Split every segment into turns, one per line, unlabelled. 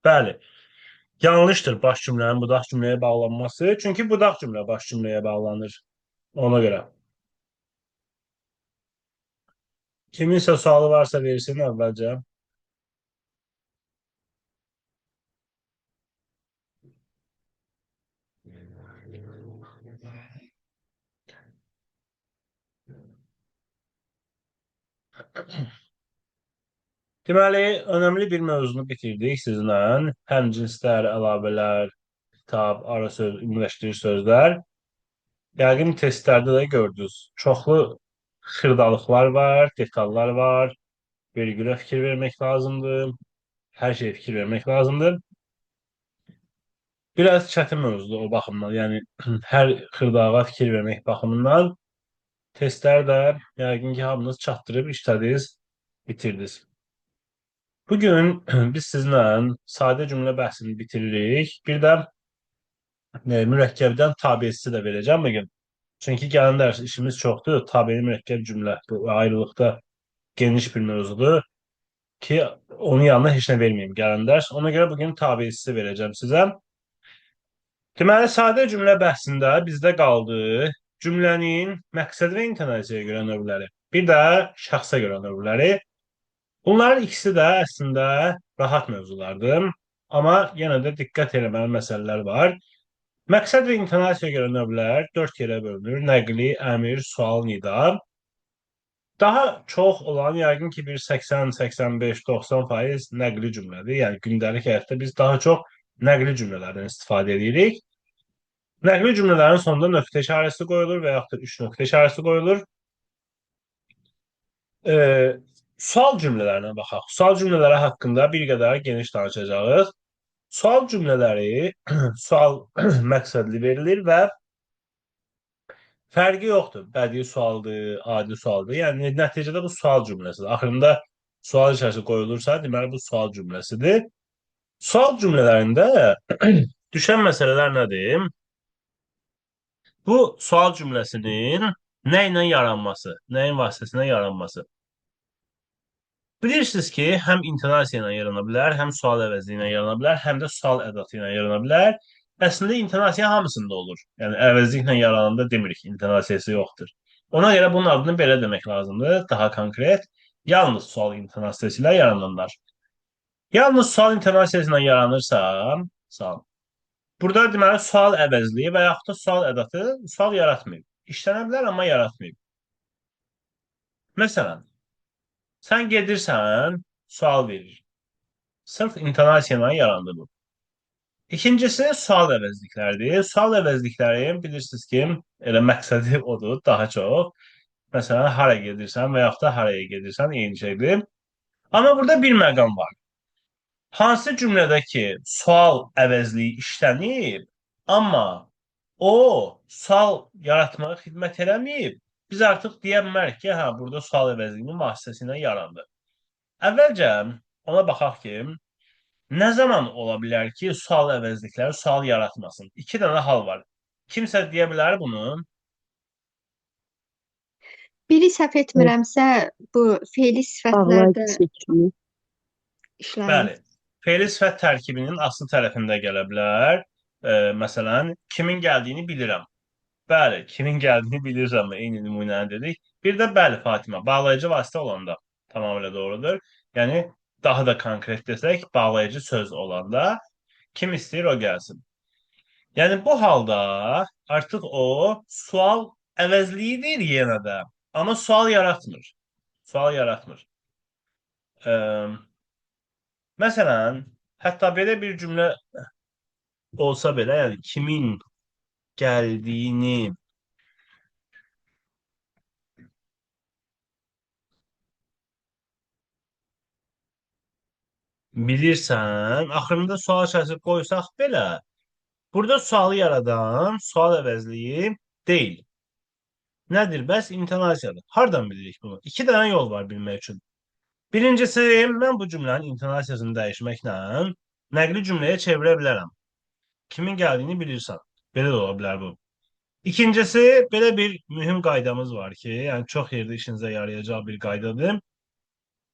Bəli. Yanlışdır baş cümlənin budaq cümləyə bağlanması. Çünki budaq cümlə baş cümləyə bağlanır. Ona görə. Kiminsə sualı varsa versin əvvəlcə. Deməli, önəmli bir mövzunu bitirdik sizinlə. Həmcinslər, əlavələr, kitab, ara söz, ümumiləşdirici sözlər. Yəqin testlərdə də gördünüz. Çoxlu xırdalıqlar var, detallar var. Vergülə fikir vermək lazımdır. Hər şeyə fikir vermək lazımdır. Biraz çətin mövzudur o baxımdan. Yəni hər xırdalığa fikir vermək baxımından testlər də yəqin ki, hamınız çatdırıb işlədiniz, bitirdiniz. Bugün biz sizinlə sadə cümlə bəhsini bitiririk. Bir də mürəkkəbdən tabesi də verəcəm bugün. Çünki gələn dərs işimiz çoxdur. Tabeli mürəkkəb cümlə bu ayrılıqda geniş bir mövzudur ki, onun yanına heç nə verməyim gələn dərs. Ona görə bugün tabesi verəcəm sizə. Deməli, sadə cümlə bəhsində bizdə qaldı cümlənin məqsəd və intonasiyaya görə növləri. Bir də şəxsə görə növləri. Bunların ikisi də əslində rahat mövzulardır. Amma yenə də diqqət eləməli məsələlər var. Məqsəd və intonasiyaya görə növlər 4 yerə bölünür. Nəqli, əmir, sual, nida. Daha çox olan yəqin ki, bir 80, 85, 90% nəqli cümlədir. Yəni gündəlik həyatda biz daha çox nəqli cümlələrdən istifadə edirik. Nəqli cümlələrin sonunda nöqtə işarəsi qoyulur və yaxud da 3 nöqtə işarəsi qoyulur. Sual cümlələrinə baxaq. Sual cümlələri haqqında bir qədər geniş danışacağıq. Sual cümlələri sual məqsədli verilir və fərqi yoxdur. Bədii sualdır, adi sualdır. Yəni nəticədə bu sual cümləsidir. Axırında sual işarəsi qoyulursa, deməli bu sual cümləsidir. Sual cümlələrində düşən məsələlər nədir? Bu sual cümləsinin nə ilə yaranması, nəyin vasitəsilə yaranması. Bilirsiniz ki, həm intonasiya ilə yarana bilər, həm sual əvəzliyi ilə yarana bilər, həm də sual ədatı ilə yarana bilər. Əslində intonasiya hamısında olur. Yəni əvəzliklə yarananda demirik, intonasiyası yoxdur. Ona görə bunun adını belə demək lazımdır, daha konkret. Yalnız sual intonasiyası ilə yarananlar. Yalnız sual intonasiyası ilə yaranırsa, sual. Burada deməli sual əvəzliyi və yaxud da sual ədatı sual yaratmayıb. İşlənə bilər, amma yaratmayıb. Məsələn, sən gedirsən, sual verir. Sırf intonasiya ilə yarandı bu. İkincisi sual əvəzlikləridir. Sual əvəzlikləri bilirsiniz ki, elə məqsədi odur daha çox. Məsələn, hara gedirsən və yaxud da haraya gedirsən, eyni şeydir. Amma burada bir məqam var. Hansı cümlədə ki, sual əvəzliyi işlənib, amma o sual yaratmağa xidmət eləməyib, biz artıq deyə bilmərik ki, hə, burada sual əvəzliyinin vasitəsilə yarandı. Əvvəlcə ona baxaq ki, nə zaman ola bilər ki, sual əvəzlikləri sual yaratmasın? İki dənə hal var. Kimsə deyə bilər bunu?
Biri səhv etmirəmsə, bu fe'li sifətlərdə işlənir.
Bəli. Fe'li sifət tərkibinin aslı tərəfində gələ bilər. Məsələn, kimin gəldiyini bilirəm. Bəli, kimin gəldiyini bilirəm. Eyni nümunəni dedik. Bir də bəli, Fatimə, bağlayıcı vasitə olanda tamamilə doğrudur. Yəni, daha da konkret desək, bağlayıcı söz olanda kim istəyir o gəlsin. Yəni, bu halda artıq o sual əvəzliyidir yenə də. Amma sual yaratmır. Sual yaratmır. Məsələn, hətta belə bir cümlə olsa belə, yəni kimin gəldiyini bilirsən, axırında sual işarəsi qoysaq belə, burada sualı yaradan sual əvəzliyi deyil. Nədir? Bəs intonasiyadır. Hardan bilirik bunu? İki dənə yol var bilmək üçün. Birincisi, mən bu cümlənin intonasiyasını dəyişməklə nəqli cümləyə çevirə bilərəm. Kimin gəldiyini bilirsən. Belə də ola bilər bu. İkincisi, belə bir mühüm qaydamız var ki, yəni çox yerdə işinizə yarayacaq bir qaydadır.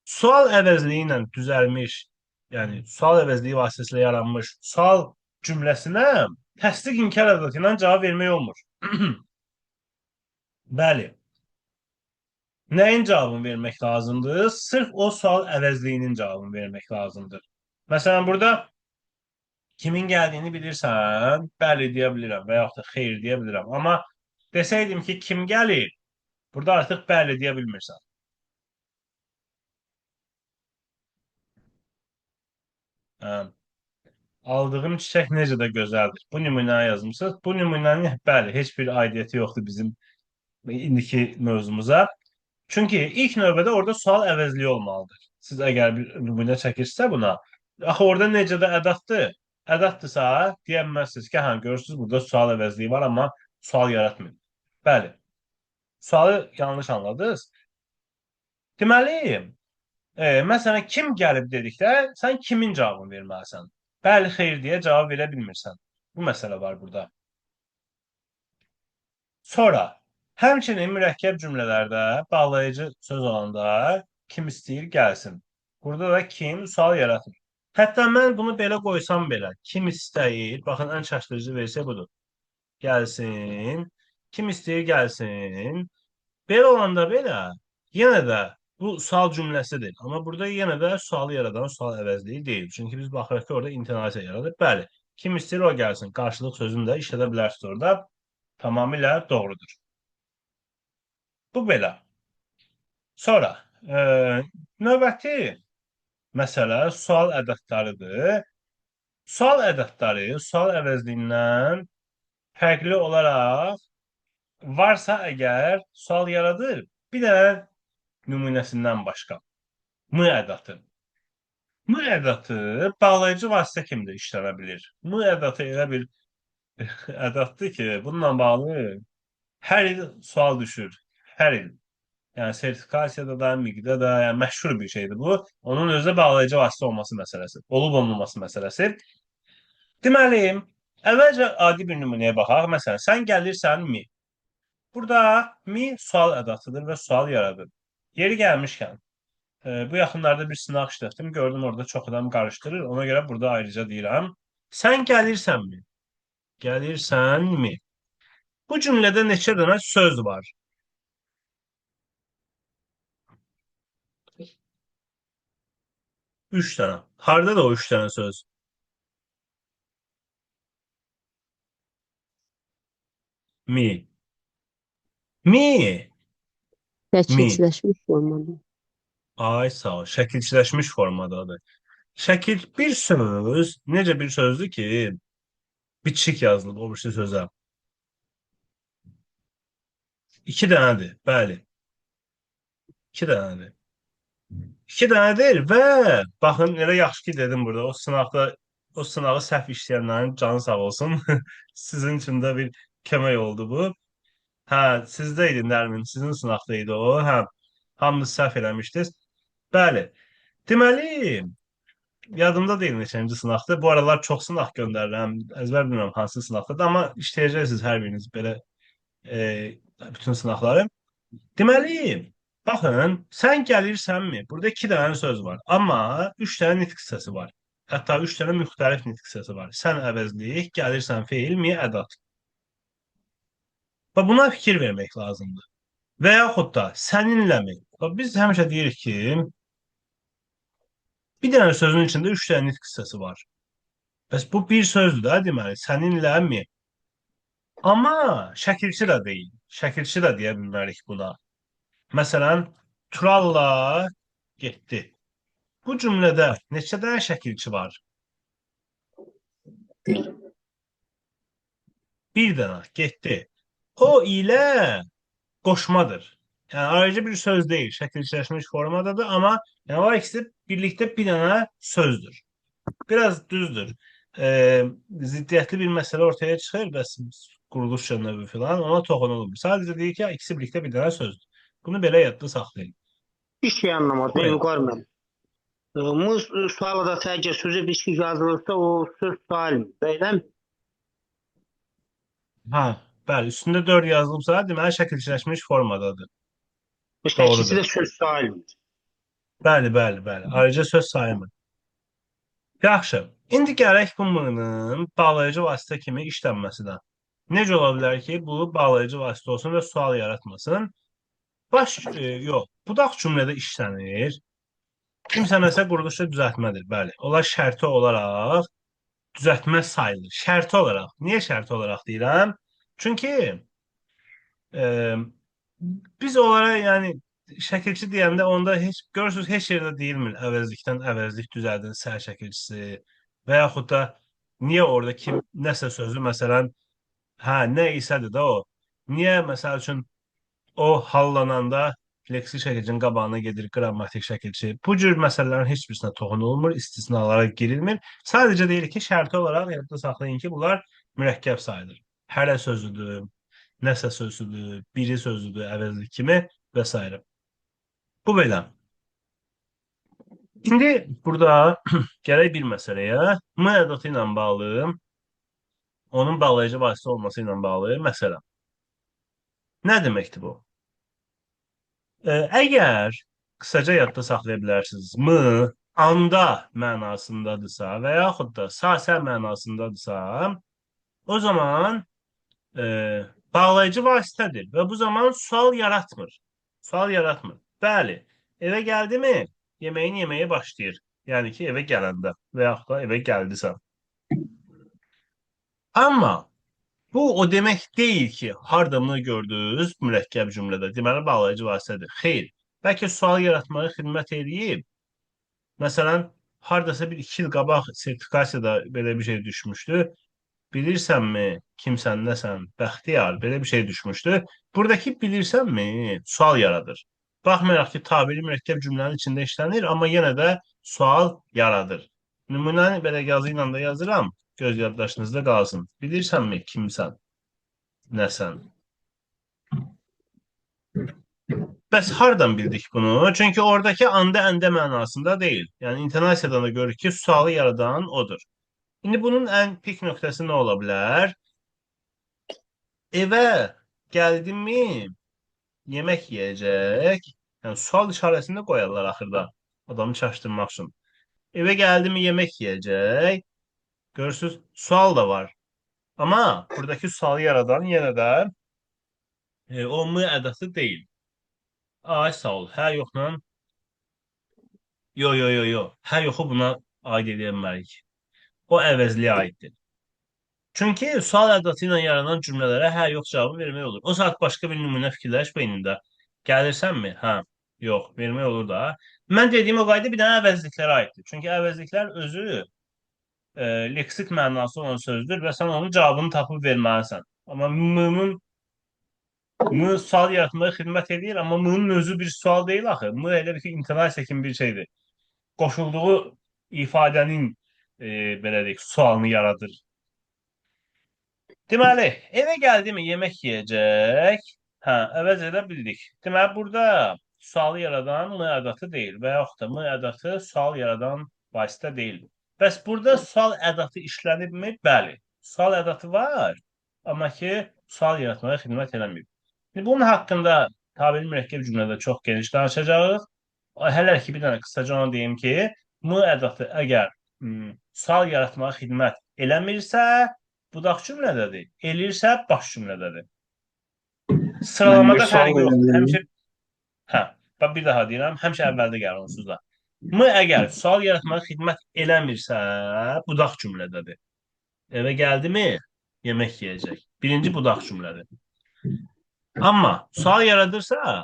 Sual əvəzliyi ilə düzəlmiş Yəni sual əvəzliyi vasitəsilə yaranmış sual cümləsinə təsdiq inkar ədəti ilə cavab vermək olmur. Bəli. Nəyin cavabını vermək lazımdır? Sırf o sual əvəzliyinin cavabını vermək lazımdır. Məsələn, burada kimin gəldiyini bilirsən, bəli deyə bilirəm və yaxud da xeyr deyə bilirəm. Amma desəydim ki, kim gəlir, burada artıq bəli deyə bilmirsən. Hə. Aldığım çiçək necə də gözəldir. Bu nümunəni yazmısınız. Bu nümunənin, bəli, heç bir aidiyyəti yoxdur bizim indiki mövzumuza. Çünki ilk növbədə orada sual əvəzliyi olmalıdır. Siz əgər bir nümunə çəkirsə buna, axı orada necə də ədaddır. Ədaddısa, deyə bilməzsiniz ki, hə, görürsünüz, burada sual əvəzliyi var, amma sual yaratmır. Bəli, sualı yanlış anladınız. Deməli, məsələn, kim gəlib dedikdə, sən kimin cavabını verməlisən? Bəli, xeyr deyə cavab verə bilmirsən. Bu məsələ var burada. Sonra, həmçinin mürəkkəb cümlələrdə bağlayıcı söz olanda kim istəyir gəlsin. Burada da kim sual yaratmır. Hətta mən bunu belə qoysam belə, kim istəyir, baxın ən çaşdırıcı versiya budur. Gəlsin, kim istəyir gəlsin. Belə olanda belə, yenə də bu sual cümləsidir. Amma burada yenə də sualı yaradan sual əvəzliyi deyil. Çünki biz baxırıq ki, orada intonasiya yaradır. Bəli, kim istəyir o gəlsin. Qarşılıq sözünü də işlədə bilərsiniz orada. Tamamilə doğrudur. Bu belə. Sonra, növbəti məsələ sual ədədləridir. Sual ədədləri sual əvəzliyindən fərqli olaraq varsa əgər sual yaradır, bir dənə nümunəsindən başqa. M ədəti. M ədəti bağlayıcı vasitə kimi də işlənə bilir. M ədəti elə bir ədətdir ki, bununla bağlı hər il sual düşür. Hər il. Yəni sertifikasiyada da, MİQ-də də, yəni məşhur bir şeydir bu. Onun özü də bağlayıcı vasitə olması məsələsi, olub olmaması məsələsi. Deməli, əvvəlcə adi bir nümunəyə baxaq. Məsələn, sən gəlirsənmi? Burada mi sual ədatıdır və sual yaradır. Yeri gəlmişkən, bu yaxınlarda bir sınaq işlətdim. Gördüm orada çox adam qarışdırır. Ona görə burada ayrıca deyirəm. Sən gəlirsənmi? Gəlirsənmi? Bu cümlədə neçə dənə söz var? 3 dənə. Harda da o 3 dənə söz? Mi. Mi. Mi.
Şəkilçiləşmiş formada.
Ay sağ ol. Şəkilçiləşmiş formadadır. Şəkil bir söz, necə bir sözdür ki, bitişik yazılıb o birisi sözə. 2 dənədir, bəli. 2 dənədir. 2 dənədir və baxın elə yaxşı ki dedim burada o sınaqda o sınağı səhv işləyənlərin canı sağ olsun. Sizin üçün də bir kömək oldu bu. Hə, sizdə idi Nərmin, sizin sınaqda idi o. Hə, hamınız səhv eləmişdiniz. Bəli. Deməli, yadımda deyil neçənci sınaqdır. Bu aralar çox sınaq göndərirəm. Əzbər bilmirəm hansı sınaqdadır, amma işləyəcəksiniz hər biriniz belə e, bütün sınaqları. Deməli, baxın, sən gəlirsənmi? Burada 2 dənə söz var, amma 3 dənə nitq hissəsi var. Hətta 3 dənə müxtəlif nitq hissəsi var. Sən əvəzlik, gəlirsən feil, mi ədat. Və buna fikir vermək lazımdır. Və yaxud da səninləmi? Bax, biz həmişə deyirik ki, bir dənə sözün içində 3 dənə nitq hissəsi var. Bəs bu bir sözdür də, deməli, səninləmi? Amma şəkilçi də deyil. Şəkilçi də deyə bilmərik buna. Məsələn, Turalla getdi. Bu cümlədə neçə dənə şəkilçi var?
Bir.
Bir dənə getdi. O ilə qoşmadır. Yəni ayrıca bir söz deyil, şəkilçiləşmiş formadadır, amma yəni o ikisi birlikdə bir dənə sözdür. Biraz düzdür. Ziddiyyətli bir məsələ ortaya çıxır, bəs quruluş növü filan, ona toxunulmur. Sadəcə deyir ki, ikisi birlikdə bir dənə sözdür. Bunu belə yadda saxlayın.
Bir şey anlamadım
Buyurun.
Vüqar müəllim. Mı sual adası əgər sözə bitişik yazılırsa o söz sayılmır, eləmi?
Ha, bəli, üstündə 4 yazılıbsa, deməli şəkilçiləşmiş formadadır.
Bu şəkilçi
Doğrudur.
də söz sayılmır.
Bəli, bəli, bəli. Ayrıca söz sayılmır. Yaxşı. İndi gələk bu m-nın bağlayıcı vasitə kimi işlənməsinə. Necə ola bilər ki, bu bağlayıcı vasitə olsun və sual yaratmasın? Yox, budaq cümlədə işlənir. Kimsə nəsə quruluşda düzəltmədir. Bəli, onlar şərti olaraq düzəltmə sayılır. Şərti olaraq. Niyə şərti olaraq deyirəm? Çünki e, biz onlara, yəni şəkilçi deyəndə onda heç görürsünüz heç yerdə deyilmir əvəzlikdən əvəzlik düzəldin sər şəkilçisi və yaxud da niyə orada kim nəsə sözü məsələn hə nə isədir də o. Niyə məsəl üçün o hallananda leksik şəkilçinin qabağına gedir qrammatik şəkilçi. Bu cür məsələlərin heç birisinə toxunulmur, istisnalara girilmir. Sadəcə deyir ki, şərti olaraq yadda saxlayın ki, bunlar mürəkkəb sayılır. Hələ sözüdür, nəsə sözüdür, biri sözüdür, əvəzlik kimi və s. Bu belə. İndi burada gələk bir məsələyə. M ədatı ilə bağlı, onun bağlayıcı vasitə olması ilə bağlı məsələ. Nə deməkdir bu? Əgər qısaca yadda saxlaya bilərsiniz, m anda mənasındadırsa və yaxud da sasə mənasındadırsa, o zaman bağlayıcı vasitədir və bu zaman sual yaratmır. Sual yaratmır. Bəli, evə gəldi mi, yeməyin yeməyə başlayır. Yəni ki, evə gələndə və yaxud da evə gəldisə. Amma bu o demək deyil ki, harda bunu gördünüz mürəkkəb cümlədə. Deməli, bağlayıcı vasitədir. Xeyr. Bəlkə sual yaratmağa xidmət eləyib. Məsələn, hardasa bir 2 il qabaq sertifikasiyada belə bir şey düşmüşdü. Bilirsənmi, kimsən, nəsən, Bəxtiyar, belə bir şey düşmüşdü. Buradakı bilirsənmi sual yaradır. Baxmayaraq ki, tabeli mürəkkəb cümlənin içində işlənir, amma yenə də sual yaradır. Nümunəni belə yazı ilə də yazıram. Göz yaddaşınızda qalsın. Bilirsənmi kimsən, nəsən? Bəs hardan bildik bunu? Çünki oradakı anda əndə mənasında deyil. Yəni intonasiyadan da görürük ki, sualı yaradan odur. İndi bunun ən pik nöqtəsi nə ola bilər? Evə gəldimmi, yemək yeyəcək. Yəni sual işarəsini də qoyarlar axırda adamı çaşdırmaq üçün. Evə gəldimi, yemək yeyəcək. Görürsünüz, sual da var. Amma buradakı sualı yaradan yenə də o m ədası deyil. Ay sağ ol. Hə yoxla. Yo yo yo yo. Hə yoxu buna aid edə bilmərik. O əvəzliyə aiddir. Çünki sual ədası ilə yaranan cümlələrə hə yox cavabı vermək olur. O saat başqa bir nümunə fikirləş beynində. Gəlirsənmi? Hə. Yox, vermək olur da. Mən dediyim o qayda bir dənə əvəzliklərə aiddir. Çünki əvəzliklər özü leksik mənası olan sözdür və sən onun cavabını tapıb verməlisən. Amma m-nın m sual yaratmağa xidmət edir, amma m-nın özü bir sual deyil axı. M elə bir ki, intonasiya kimi bir şeydir. Qoşulduğu ifadənin belə deyək, sualını yaradır. Deməli, evə gəldi mi yemək yeyəcək? Hə, əvəz edə bildik. Deməli, burada sualı yaradan m ədatı deyil və yaxud da m ədatı sual yaradan vasitə deyil. Bəs burada sual ədatı işlənibmi? Bəli. Sual ədatı var, amma ki, sual yaratmağa xidmət eləməyib. İndi bunun haqqında tabeli mürəkkəb cümlədə çox geniş danışacağıq. Hələ ki, bir dənə qısaca onu deyim ki, m ədatı əgər sual yaratmağa xidmət eləmirsə, budaq cümlədədir. Elirsə, baş cümlədədir. Sıralamada fərqi yoxdur. Həmişə, hə, bax bir daha deyirəm, həmişə əvvəldə gəlir onsuz da. M əgər sual yaratmağa xidmət eləmirsə, budaq cümlədədir. Evə gəldimi, yemək yeyəcək. Birinci budaq cümlədir. Amma sual yaradırsa,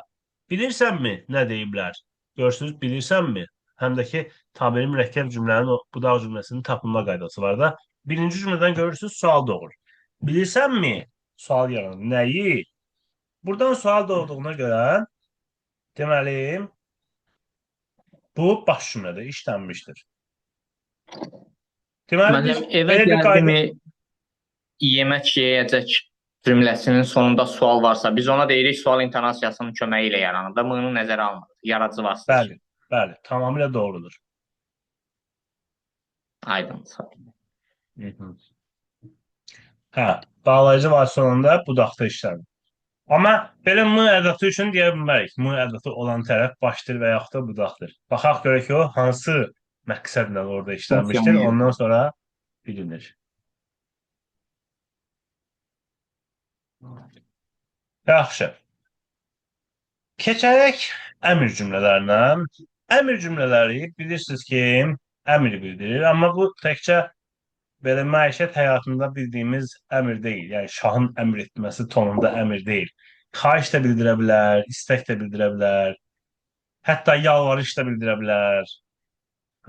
bilirsənmi nə deyiblər? Görürsünüz, bilirsənmi? Həm də ki, tabeli mürəkkəb cümlənin o budaq cümləsinin tapılma qaydası var da. Birinci cümlədən görürsünüz, sual doğur. Bilirsənmi? Sual yaranır. Nəyi? Buradan sual doğduğuna görə, deməli, bu baş cümlədə işlənmişdir. Deməli, biz
Müəllim, evə
belə bir
gəldi
qayda
mi yemək yeyəcək cümləsinin sonunda sual varsa, biz ona deyirik sual intonasiyasının köməyi ilə yaranır da m-nı nəzərə almırıq. Yaradıcı vasitə
Bəli, bəli, tamamilə doğrudur.
Aydın. Sağ ol.
Hə, bağlayıcı vasitə olanda budaqda işlənir. Amma belə m ədatı üçün deyə bilmərik. M ədatı olan tərəf başdır və yaxud da budaqdır. Baxaq görək ki, o hansı Məqsədlə orada işlənmişdir. Ondan sonra bilinir. Yaxşı. Keçərək əmr cümlələrinə. Əmr cümlələri bilirsiniz ki, əmr bildirir. Amma bu təkcə belə məişət həyatında bildiyimiz əmr deyil. Yəni şahın əmr etməsi tonunda əmr deyil. Xahiş də bildirə bilər, istək də bildirə bilər. Hətta yalvarış da bildirə bilər.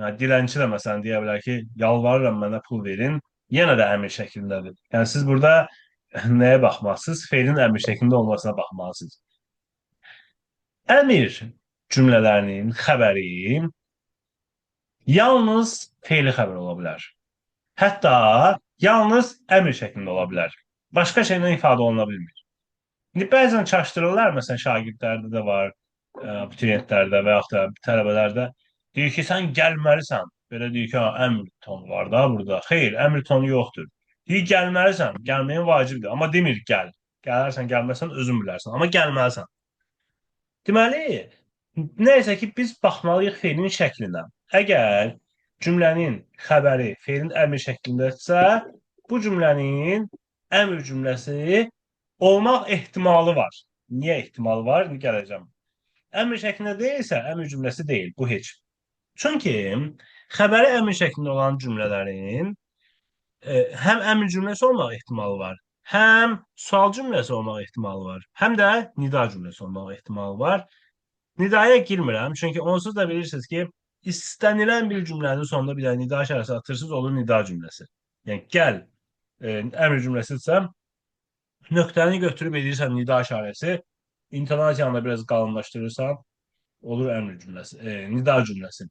Hə, dilənçi də məsələn deyə bilər ki, yalvarıram mənə pul verin. Yenə də əmr şəklindədir. Yəni siz burada nəyə baxmalısınız? Feilin əmr şəklində olmasına baxmalısınız. Əmr cümlələrinin xəbəri yalnız feili xəbər ola bilər. Hətta yalnız əmr şəklində ola bilər. Başqa şeylə ifadə oluna bilmir. İndi bəzən çaşdırırlar, məsələn, şagirdlərdə də var, abituriyentlərdə və yaxud da tələbələrdə. Deyir ki, sən gəlməlisən. Belə deyir ki, ha, əmr tonu var da burada. Xeyr, əmr tonu yoxdur. Deyir, gəlməlisən. Gəlməyin vacibdir. Amma demir gəl. Gələrsən, gəlməsən özün bilərsən. Amma gəlməlisən. Deməli, nəysə ki, biz baxmalıyıq feilin şəklinə. Əgər cümlənin xəbəri feilin əmr şəklindədirsə, bu cümlənin əmr cümləsi olmaq ehtimalı var. Niyə ehtimalı var? İndi gələcəm. Əmr şəklində deyilsə, əmr cümləsi deyil. Bu heç. Çünki xəbəri əmr şəklində olan cümlələrin həm əmr cümləsi olmaq ehtimalı var, həm sual cümləsi olmaq ehtimalı var, həm də nida cümləsi olmaq ehtimalı var. Nidaya girmirəm, çünki onsuz da bilirsiniz ki, istənilən bir cümlənin sonunda bir dənə nida işarəsi atırsınız, olur nida cümləsi. Yəni gəl əmr cümləsidirsə, nöqtəni götürüb edirsən nida işarəsi, intonasiyanı da biraz qalınlaşdırırsan, olur əmr cümləsi, nida cümləsi.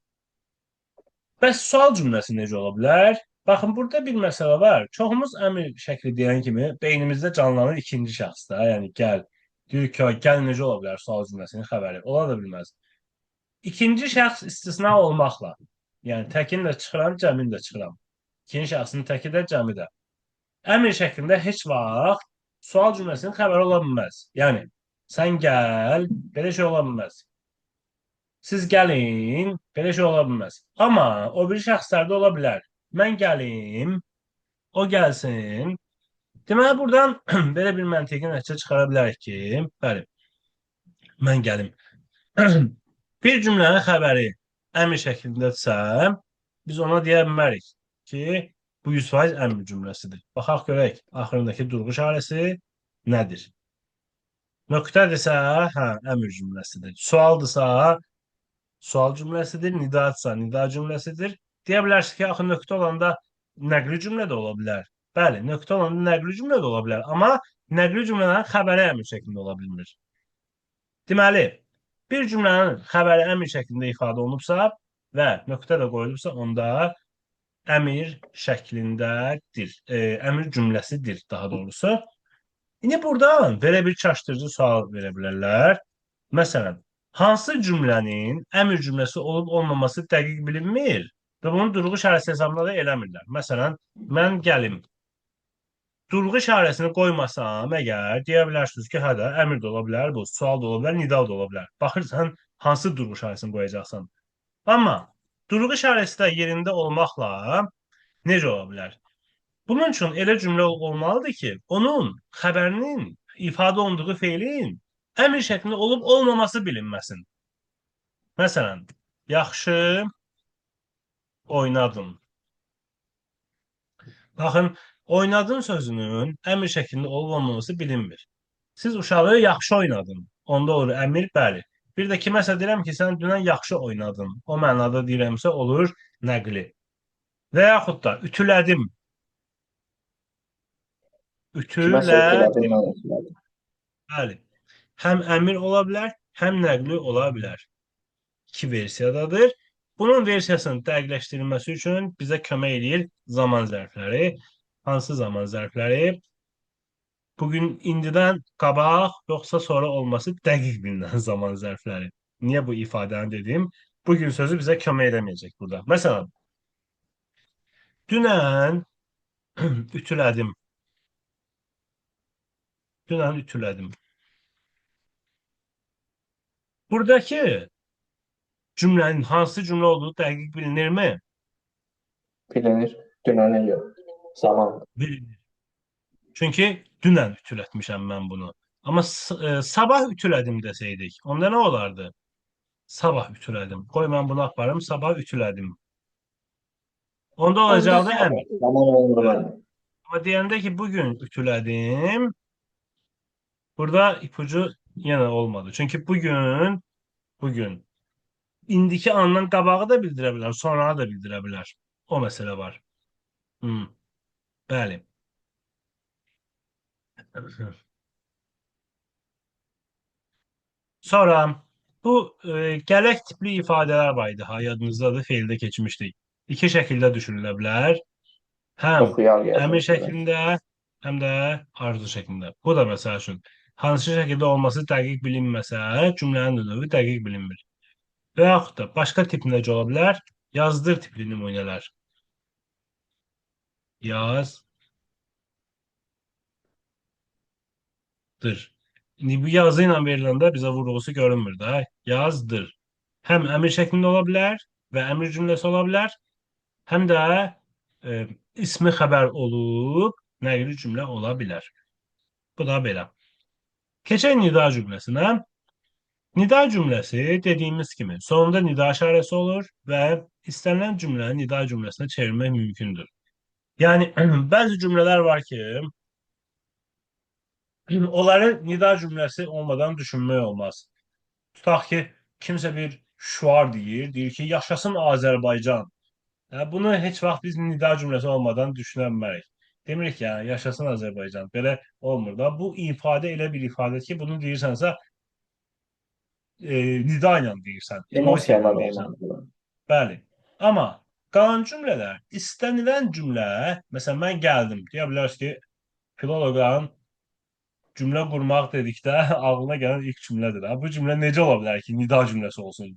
Bəs sual cümləsi necə ola bilər? Baxın, burada bir məsələ var. Çoxumuz əmr şəkli deyən kimi beynimizdə canlanır ikinci şəxsdə. Yəni gəl. Deyir ki, gəl necə ola bilər sual cümləsinin xəbəri? Ola da bilməz. İkinci şəxs istisna olmaqla. Yəni təkin də çıxıram, cəmin də çıxıram. İkinci şəxsin təki də, cəmi də. Əmr şəklində heç vaxt sual cümləsinin xəbəri ola bilməz. Yəni sən gəl, belə şey ola bilməz. Siz gəlin, belə şey ola bilməz. Amma o biri şəxslərdə ola bilər. Mən gəlim, o gəlsin. Deməli, buradan belə bir məntiqi nəticə çıxara bilərik ki, bəli, mən gəlim. Bir cümlənin xəbəri əmr şəklindədirsə, biz ona deyə bilmərik ki, bu 100% əmr cümləsidir. Baxaq görək, axırındakı durğu işarəsi nədir? Nöqtədirsə, hə, əmr cümləsidir. Sualdırsa, sual cümləsidir. Nidadırsa, nida cümləsidir. Deyə bilərsiniz ki, axı nöqtə olanda nəqli cümlə də ola bilər. Bəli, nöqtə olanda nəqli cümlə də ola bilər. Amma nəqli cümlələrin xəbəri əmr şəklində ola bilmir. Deməli, bir cümlənin xəbəri əmr şəklində ifadə olunubsa və nöqtə də qoyulubsa, onda əmr şəklindədir. Əmr cümləsidir daha doğrusu. İndi buradan belə bir çaşdırıcı sual verə bilərlər. Məsələn, hansı cümlənin əmr cümləsi olub olmaması dəqiq bilinmir və bunu durğu işarəsi hesabında da eləmirlər. Məsələn, mən gəlim. Durğu işarəsini qoymasam əgər, deyə bilərsiniz ki, hə də əmr də ola bilər, bu sual da ola bilər, nida da ola bilər. Baxırsan, hansı durğu işarəsini qoyacaqsan. Amma durğu işarəsi də yerində olmaqla necə ola bilər? Bunun üçün elə cümlə olmalıdır ki, onun xəbərinin ifadə olunduğu feilin əmr şəklində olub olmaması bilinməsin. Məsələn, yaxşı oynadın. Baxın, oynadın sözünün əmr şəklində olub olmaması bilinmir. Siz uşağı yaxşı oynadın. Onda olur əmr, bəli. Bir də kiməsə deyirəm ki, sən dünən yaxşı oynadın. O mənada deyirəmsə olur nəqli. Və yaxud da ütülədim. Ütülədim. Bəli. Həm əmr ola bilər, həm nəqli ola bilər. İki versiyadadır. Bunun versiyasının dəqiqləşdirilməsi üçün bizə kömək eləyir zaman zərfləri. Hansı zaman zərfləri? Bugün indidən qabaq, yoxsa sonra olması dəqiq bilinən zaman zərfləri. Niyə bu ifadəni dedim? Bugün sözü bizə kömək eləməyəcək burada. Məsələn, dünən ütülədim. Dünən ütülədim. Buradakı Cümlənin hansı cümlə olduğu dəqiq bilinirmi?
Bilinir. Dünənə görə. Zaman.
Bilinir. Çünki dünən ütülətmişəm mən bunu. Amma sabah ütülədim desəydik, onda nə olardı? Sabah ütülədim. Qoy mən bunu aparım, sabah ütülədim. Onda olacaqdı əmr.
Zaman olmur mənim.
Amma deyəndə ki, bugün ütülədim, burada ipucu yenə olmadı. Çünki bugün indiki andan qabağı da bildirə bilər, sonra da bildirə bilər. O məsələ var. Bəli. Sonra bu gələk tipli ifadələr var idi. Ha, yadınızdadır, feildə keçmişdik. İki şəkildə düşünülə bilər. Həm əmr şəklində, həm də arzu şəklində. Bu da məsəl üçün hansı şəkildə olması dəqiq bilinməsə, cümlənin də növü dəqiq bilinmir. Və yaxud da başqa tip necə ola bilər? Yazdır tipli nümunələr. Yazdır. İndi bu yazı ilə veriləndə bizə vurğusu görünmür də. Yazdır. Həm əmr şəklində ola bilər və əmr cümləsi ola bilər, həm də ismi xəbər olub nəqli cümlə ola bilər. Bu da belə. Keçək nida cümləsinə. Nida cümləsi dediyimiz kimi sonunda nida işarəsi olur və istənilən cümləni nida cümləsinə çevirmək mümkündür. Yəni bəzi cümlələr var ki, onları nida cümləsi olmadan düşünmək olmaz. Tutaq ki, kimsə bir şüar deyir, deyir ki, yaşasın Azərbaycan. Yəni, bunu heç vaxt biz nida cümləsi olmadan düşünə bilmərik. Demirik ki, yəni, yaşasın Azərbaycan. Belə olmur da. Bu ifadə elə bir ifadədir ki, bunu deyirsənsə nida ilə deyirsən, emosiya ilə deyirsən. Bəli. Amma qalan cümlələr, istənilən cümlə, məsələn, mən gəldim, deyə bilərsiniz ki, filoloqan cümlə qurmaq dedikdə ağlına gələn ilk cümlədir. Ha? Bu cümlə necə ola bilər ki, nida cümləsi olsun?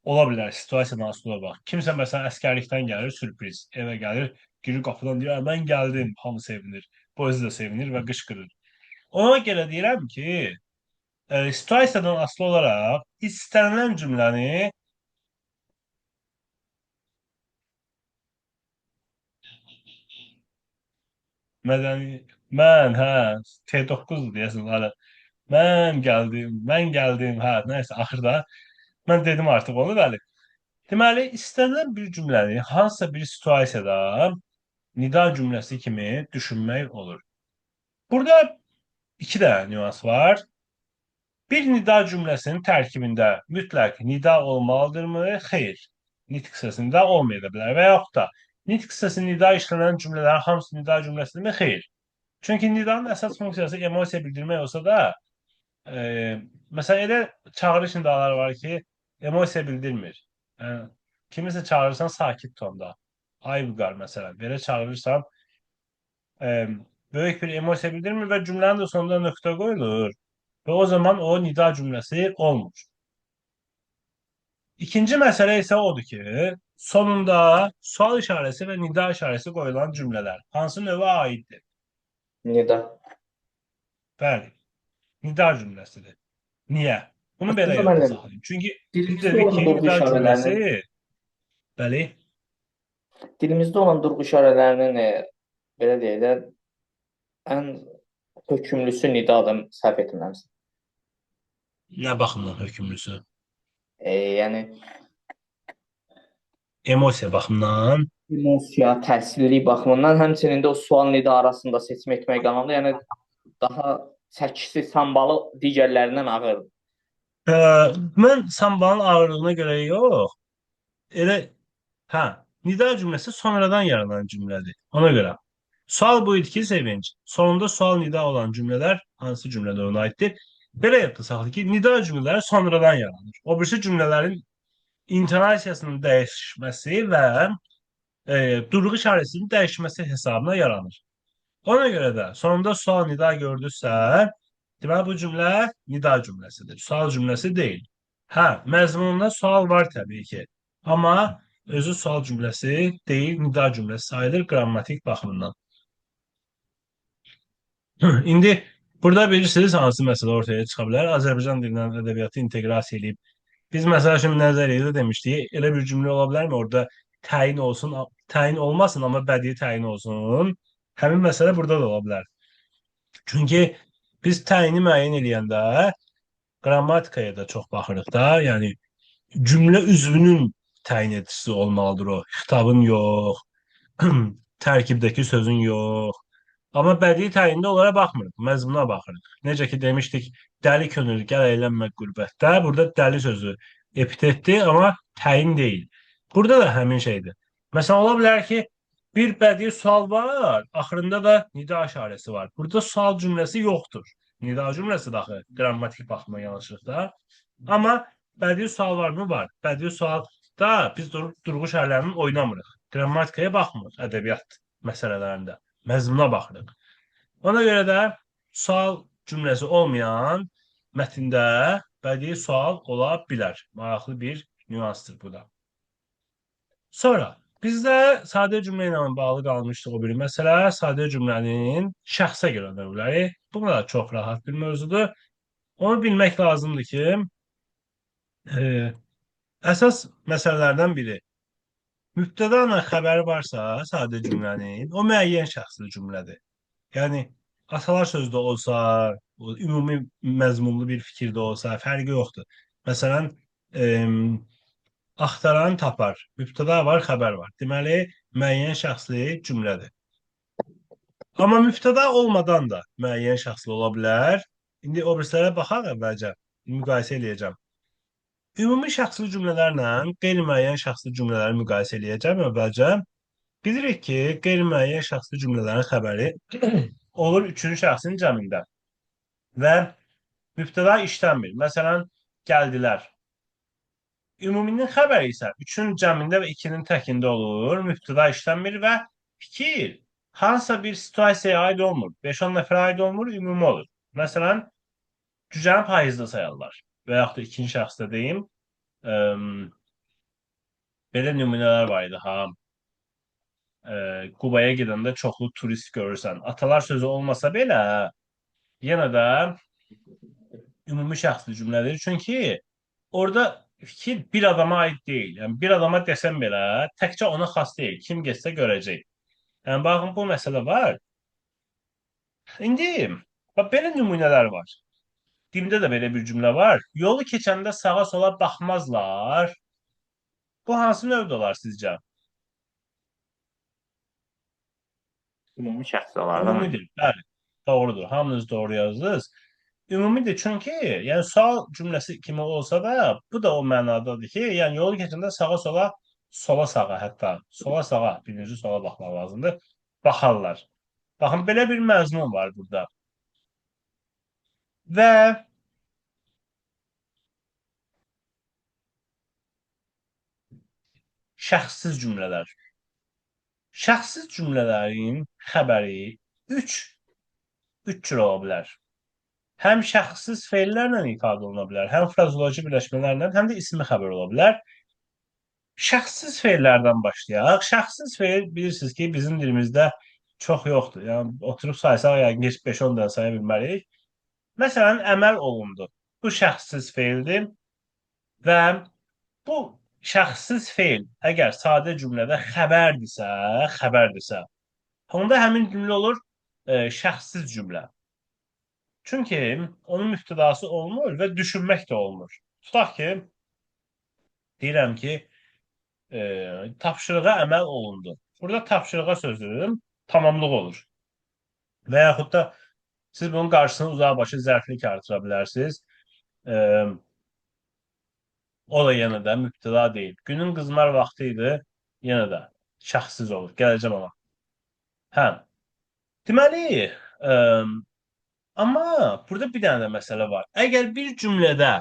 Ola bilər, situasiyadan asılı bax. Kimsə məsələn əsgərlikdən gəlir, sürpriz, evə gəlir, girir qapıdan deyir, mən gəldim, hamı sevinir. Bu özü də sevinir və qışqırır. Ona görə deyirəm ki, situasiyadan asılı olaraq istənilən cümləni mədəni, mən, hə, T9-dur deyəsən, hələ. Mən gəldim, mən gəldim, hə, nəysə, axırda mən dedim artıq onu, bəli. Deməli, istənilən bir cümləni hansısa bir situasiyada nida cümləsi kimi düşünmək olur. Burada iki dənə nüans var. Bir nida cümləsinin tərkibində mütləq nida olmalıdırmı? Xeyr. Nitq hissəsi nida olmaya da bilər və yaxud da nitq hissəsi nida işlənən cümlələrin hamısı nida cümləsidirmi? Xeyr. Çünki nidanın əsas funksiyası emosiya bildirmək olsa da, məsələn, elə çağırış nidaları var ki, emosiya bildirmir. Yəni, kimisə çağırırsan sakit tonda. Ay Vüqar məsələn, belə çağırırsan, böyük bir emosiya bildirmir və cümlənin də sonunda nöqtə qoyulur. Və o zaman o nida cümləsi olmur. İkinci məsələ isə odur ki, sonunda sual işarəsi və nida işarəsi qoyulan cümlələr hansı növə aiddir?
Nida.
Bəli, nida cümləsidir. Niyə? Bunu belə yadda saxlayın. Çünki biz dedik ki, nida cümləsi... Bəli.
Dilimizdə olan durğu işarələrinin, belə deyək də, ən hökmlüsü nidadır, səhv etmirəmsə.
Nə baxımdan hökmlüsü?
Yəni
emosiya baxımından.
Emosiya, təsirlilik baxımından, həmçinin də o sual nida arasında seçim etmək qanundur. Yəni daha çəkisi sambalı digərlərindən ağırdır.
Mən sambalın ağırlığına görə yox. Elə hə, nida cümləsi sonradan yaranan cümlədir. Ona görə. Sual bu idi ki, Sevinç, sonunda sual nida olan cümlələr hansı cümlədə ona aiddir? Belə yadda saxla ki, nida cümlələri sonradan yaranır. O birisi cümlələrin intonasiyasının dəyişməsi və durğu işarəsinin dəyişməsi hesabına yaranır. Ona görə də sonunda sual nida gördünüzsə, deməli bu cümlə nida cümləsidir. Sual cümləsi deyil. Hə, məzmununda sual var təbii ki. Amma özü sual cümləsi deyil, nida cümləsi sayılır qrammatik baxımından. İndi burada bilirsiniz hansı məsələ ortaya çıxa bilər? Azərbaycan dilindən ədəbiyyatı inteqrasiya edib Biz məsəl üçün nəzəriyyədə demişdik, elə bir cümlə ola bilərmi orada təyin olsun, təyin olmasın, amma bədii təyin olsun. Həmin məsələ burada da ola bilər. Çünki biz təyini müəyyən eləyəndə qrammatikaya da çox baxırıq da, yəni cümlə üzvünün təyin edicisi olmalıdır o. Xitabın yox, tərkibdəki sözün yox. Amma bədii təyində onlara baxmırıq, məzmuna baxırıq. Necə ki demişdik, dəli könül gəl əylənmə qürbətdə. Burada dəli sözü epitetdir, amma təyin deyil. Burada da həmin şeydir. Məsələn, ola bilər ki, bir bədii sual var, axırında da nida işarəsi var. Burada sual cümləsi yoxdur. Nida cümləsi də axı qrammatik baxımdan yanlışlıq da. Amma bədii sual varmı? Var. Bədii sualda biz durğu işarələrini oynamırıq. Qrammatikaya baxmırıq ədəbiyyat məsələlərində. Məzmuna baxırıq. Ona görə də sual cümləsi olmayan mətndə bədii sual ola bilər. Maraqlı bir nüansdır bu da. Sonra bizdə sadə cümlə ilə bağlı qalmışdı o bir məsələ. Sadə cümlənin şəxsə görə növləri. Bu da çox rahat bir mövzudur. Onu bilmək lazımdır ki, əsas məsələlərdən biri mübtəda ilə xəbəri varsa sadə cümlənin, o müəyyən şəxsli cümlədir. Yəni atalar sözü də olsa, ümumi məzmunlu bir fikir də olsa, fərqi yoxdur. Məsələn, axtaran tapar. Mübtəda var, xəbər var. Deməli, müəyyən şəxsli cümlədir. Amma mübtəda olmadan da müəyyən şəxsli ola bilər. İndi o birislərə baxaq əvvəlcə, müqayisə eləyəcəm. Ümumi şəxsli cümlələrlə qeyri-müəyyən şəxsli cümlələri müqayisə eləyəcəm əvvəlcə. Bilirik ki, qeyri-müəyyən şəxsli cümlələrin xəbəri olur üçüncü şəxsin cəmində və mübtəda işlənmir. Məsələn, gəldilər. Ümuminin xəbəri isə üçün cəmində və ikinin təkində olur. Mübtəda işlənmir və fikir hansısa bir situasiyaya aid olmur. 5-10 nəfərə aid olmur, ümumi olur. Məsələn, cücəni payızda sayarlar. Və yaxud da ikinci şəxsdə deyim, belə nümunələr var idi ha. Qubaya gedəndə çoxlu turist görürsən. Atalar sözü olmasa belə, yenə də ümumi şəxsli cümlədir. Çünki orada fikir bir adama aid deyil. Yəni bir adama desəm belə, təkcə ona xas deyil. Kim getsə görəcək. Yəni baxın, bu məsələ var. İndi bax, belə nümunələr var. Dimdə də belə bir cümlə var. Yolu keçəndə sağa sola baxmazlar. Bu hansı növdə olar sizcə?
Ümumi şəxs olar, değil mi?
Ümumidir, bəli. Doğrudur. Hamınız doğru yazdınız. Ümumidir çünki yəni sual cümləsi kimi olsa da bu da o mənadadır ki, yəni yolu keçəndə sağa sola, sola sağa hətta, sola sağa, birinci sola baxmaq lazımdır. Baxarlar. Baxın, belə bir məzmun var burada. Və şəxssiz cümlələr. Şəxssiz cümlələrin xəbəri üç cür ola bilər. Həm şəxssiz feillərlə ifadə oluna bilər, həm frazeoloji birləşmələrlə, həm də ismi xəbər ola bilər. Şəxssiz feillərdən başlayaq. Şəxssiz feil bilirsiniz ki, bizim dilimizdə çox yoxdur. Yəni oturub saysaq, yəqin heç 5-10 dənə saya bilmərik. Məsələn, əməl olundu. Bu şəxssiz feildir və bu şəxssiz feil əgər sadə cümlədə xəbərdirsə, onda həmin cümlə olur şəxssiz cümlə. Çünki onun mübtədası olmur və düşünmək də olmur. Tutaq ki, deyirəm ki, tapşırığa əməl olundu. Burada tapşırığa sözü tamamlıq olur. Və yaxud da siz bunun qarşısını uzaqbaşı zərflik artıra bilərsiniz. O da yenə də mübtəda deyil. Günün qızmar vaxtı idi, yenə də şəxssiz olur. Gələcəm ona. Hə. Deməli, amma burada bir dənə də məsələ var. Əgər bir cümlədə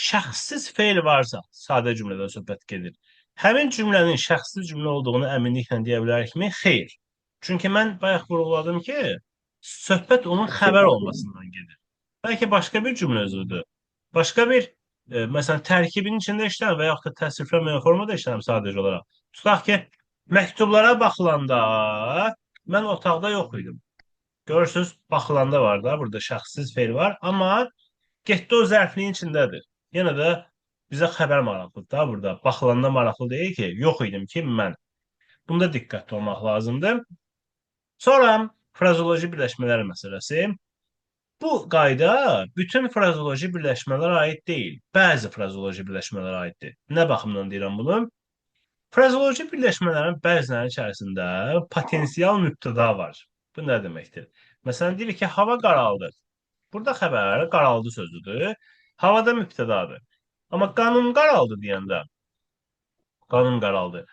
şəxssiz feil varsa, sadə cümlədən söhbət gedir. Həmin cümlənin şəxssiz cümlə olduğunu əminliklə deyə bilərikmi? Xeyr. Çünki mən bayaq vurğuladım ki, söhbət onun xəbər olmasından gedir. Bəlkə başqa bir cümlə özüdür. Başqa bir, məsələn, tərkibin içində işlənir və yaxud da təsriflənməyən formada işlənir sadəcə olaraq. Tutaq ki, məktublara baxılanda mən otaqda yox idim. Görürsünüz, baxılanda var da, burada şəxssiz feil var, amma getdi o zərfliyin içindədir. Yenə də Bizə xəbər maraqlıdır da burada. Baxılanda maraqlı deyil ki, yox idim ki, mən. Bunda diqqətli olmaq lazımdır. Sonra frazeoloji birləşmələr məsələsi. Bu qayda bütün frazeoloji birləşmələrə aid deyil. Bəzi frazeoloji birləşmələrə aiddir. Nə baxımdan deyirəm bunu? Frazeoloji birləşmələrin bəzilərinin içərisində potensial mübtəda var. Bu nə deməkdir? Məsələn, deyirik ki, hava qaraldı. Burada xəbər qaraldı sözüdür. Havada mübtədadır. Amma qanun qaraldı deyəndə, qanun qaraldı.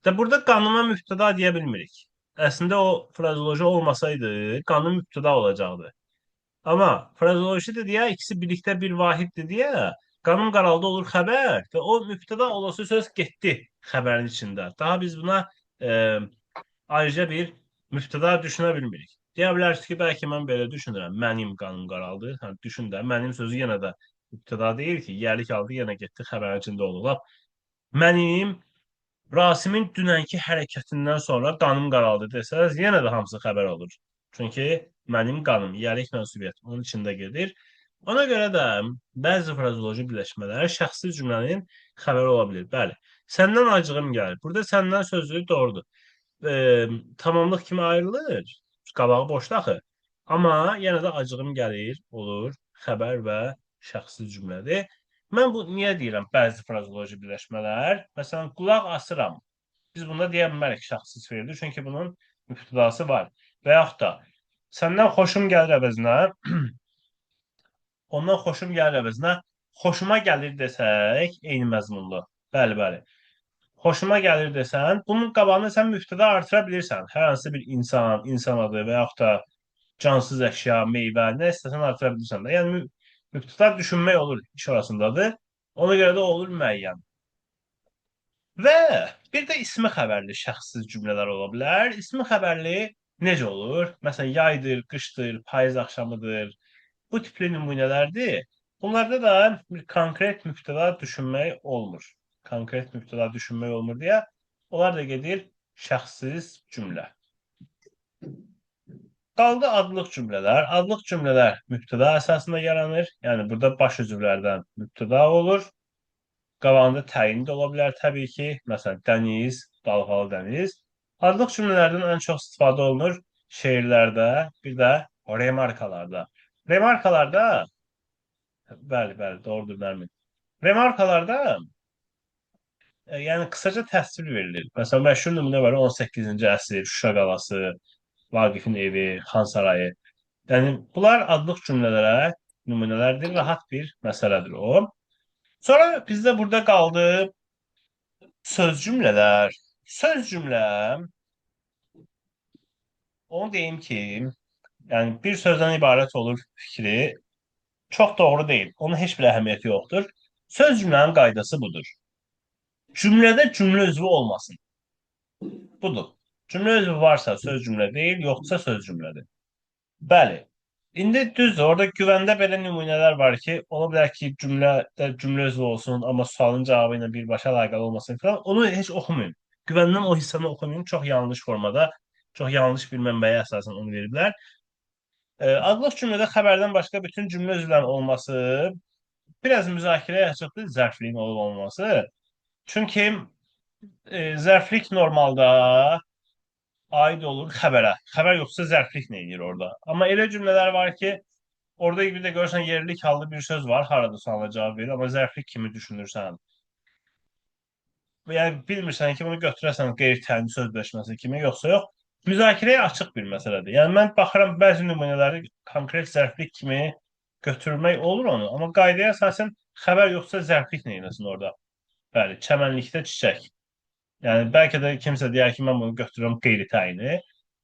De burada qanuna mübtəda deyə bilmirik. Əslində o frazeoloji olmasaydı, qanun mübtəda olacaqdı. Amma frazeolojidir deyə ikisi birlikdə bir vahiddir deyə qanun qaraldı olur xəbər və o mübtəda olası söz getdi xəbərin içində. Daha biz buna ayrıca bir mübtəda düşünə bilmirik. Deyə bilərsiniz ki, bəlkə mən belə düşünürəm. Mənim qanun qaraldı. Hə, düşün də, mənim sözü yenə də mübtəda deyil ki, yerlik aldı, yenə getdi xəbərin içində oldu. Lap mənim Rasimin dünənki hərəkətindən sonra qanım qaraldı desəz, yenə də hamısı xəbər olur. Çünki mənim qanım, yerlik mənsubiyyət onun içində gedir. Ona görə də bəzi frazeoloji birləşmələr şəxsi cümlənin xəbəri ola bilər. Bəli, səndən acığım gəlir. Burada səndən sözü doğrudur. Tamamlıq kimi ayrılır. Qabağı boşda axı. Amma yenə də acığım gəlir, olur xəbər və şəxsi cümlədir. Mən bu niyə deyirəm bəzi frazeoloji birləşmələr? Məsələn, qulaq asıram. Biz bunda deyə bilmərik şəxsi feildir, çünki bunun mübtədası var. Və yaxud da səndən xoşum gəlir əvəzinə, ondan xoşum gəlir əvəzinə, xoşuma gəlir desək, eyni məzmunlu. Bəli, bəli. Xoşuma gəlir desən, bunun qabağını sən mübtəda artıra bilirsən. Hər hansı bir insan, insan adı və yaxud da cansız əşya, meyvə, nə istəsən artıra bilirsən də. Yəni mübtəda düşünmək olur, iş arasındadır. Ona görə də olur müəyyən. Və bir də ismi xəbərli şəxssiz cümlələr ola bilər. İsmi xəbərli necə olur? Məsələn, yaydır, qışdır, payız axşamıdır. Bu tipli nümunələrdir. Bunlarda da bir konkret mübtəda düşünmək olmur. Konkret mübtəda düşünmək olmur deyə onlar da gedir şəxssiz cümlə. Qaldı adlıq cümlələr. Adlıq cümlələr mübtəda əsasında yaranır. Yəni burada baş üzvlərdən mübtəda olur. Qabağında təyin də ola bilər təbii ki. Məsələn, dəniz, dalğalı dəniz. Adlıq cümlələrdən ən çox istifadə olunur şeirlərdə, bir də remarkalarda. Remarkalarda, bəli, bəli, doğrudur Nərmin. Remarkalarda, yəni qısaca təsvir verilir. Məsələn, məşhur nümunə var 18-ci əsr, Şuşa qalası, Vaqifin evi, Xan sarayı. Yəni bunlar adlıq cümlələrə nümunələrdir, rahat bir məsələdir o. Sonra bizdə burada qaldı söz cümlələr. Söz cümlə, onu deyim ki, yəni bir sözdən ibarət olur fikri çox doğru deyil. Onun heç bir əhəmiyyəti yoxdur. Söz cümlənin qaydası budur. Cümlədə cümlə üzvü olmasın. Budur. Cümlə üzvü varsa söz cümlə deyil, yoxsa söz cümlədir. Bəli. İndi düzdür, orada güvəndə belə nümunələr var ki, ola bilər ki, cümlədə cümlə üzvü olsun, amma sualın cavabı ilə birbaşa əlaqəli olmasın filan. Onu heç oxumayın. Güvəndən o hissəni oxumayın. Çox yanlış formada, çox yanlış bir mənbəyə əsasən onu veriblər. Adlıq cümlədə xəbərdən başqa bütün cümlə üzvlərinin olması biraz müzakirəyə açıqdır zərfliyin olub olmaması. Çünki zərflik normalda aid olur xəbərə. Xəbər yoxsa zərflik nə edir orada? Amma elə cümlələr var ki, orada bir də görürsən yerlik hallı bir söz var, harada suala cavab verir, amma zərflik kimi düşünürsən. Yəni bilmirsən ki, bunu götürəsən qeyri-təyin söz birləşməsi kimi, yoxsa yox. Müzakirəyə açıq bir məsələdir. Yəni mən baxıram bəzi nümunələri konkret zərflik kimi götürmək olur onu, amma qaydaya əsasən xəbər yoxsa zərflik nə eləsin orada? Bəli, çəmənlikdə çiçək. Yəni bəlkə də kimsə deyər ki, mən bunu götürürəm qeyri-təyini.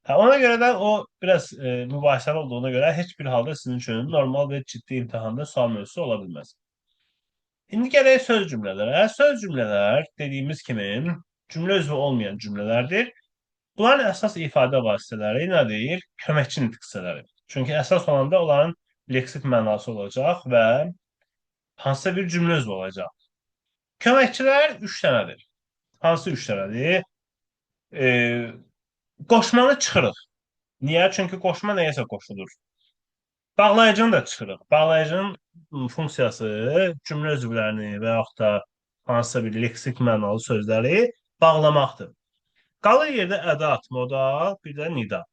Hə, ona görə də o biraz mübahisəli olduğuna görə heç bir halda sizin üçün normal və ciddi imtahanda sual mövzusu ola bilməz. İndi gələk söz cümlələrə. Söz cümlələr dediyimiz kimi cümlə üzvü olmayan cümlələrdir. Bunların əsas ifadə vasitələri nədir? Köməkçi nitq hissələri. Çünki əsas olanda onların leksik mənası olacaq və hansısa bir cümlə üzvü olacaq. Köməkçilər 3 dənədir. Hansı 3 dənədir? Qoşmanı çıxırıq. Niyə? Çünki qoşma nəyəsə qoşulur. Bağlayıcını da çıxırıq. Bağlayıcının funksiyası cümlə üzvlərini və yaxud da hansısa bir leksik mənalı sözləri bağlamaqdır. Qalır yerdə ədat, modal, bir də nida.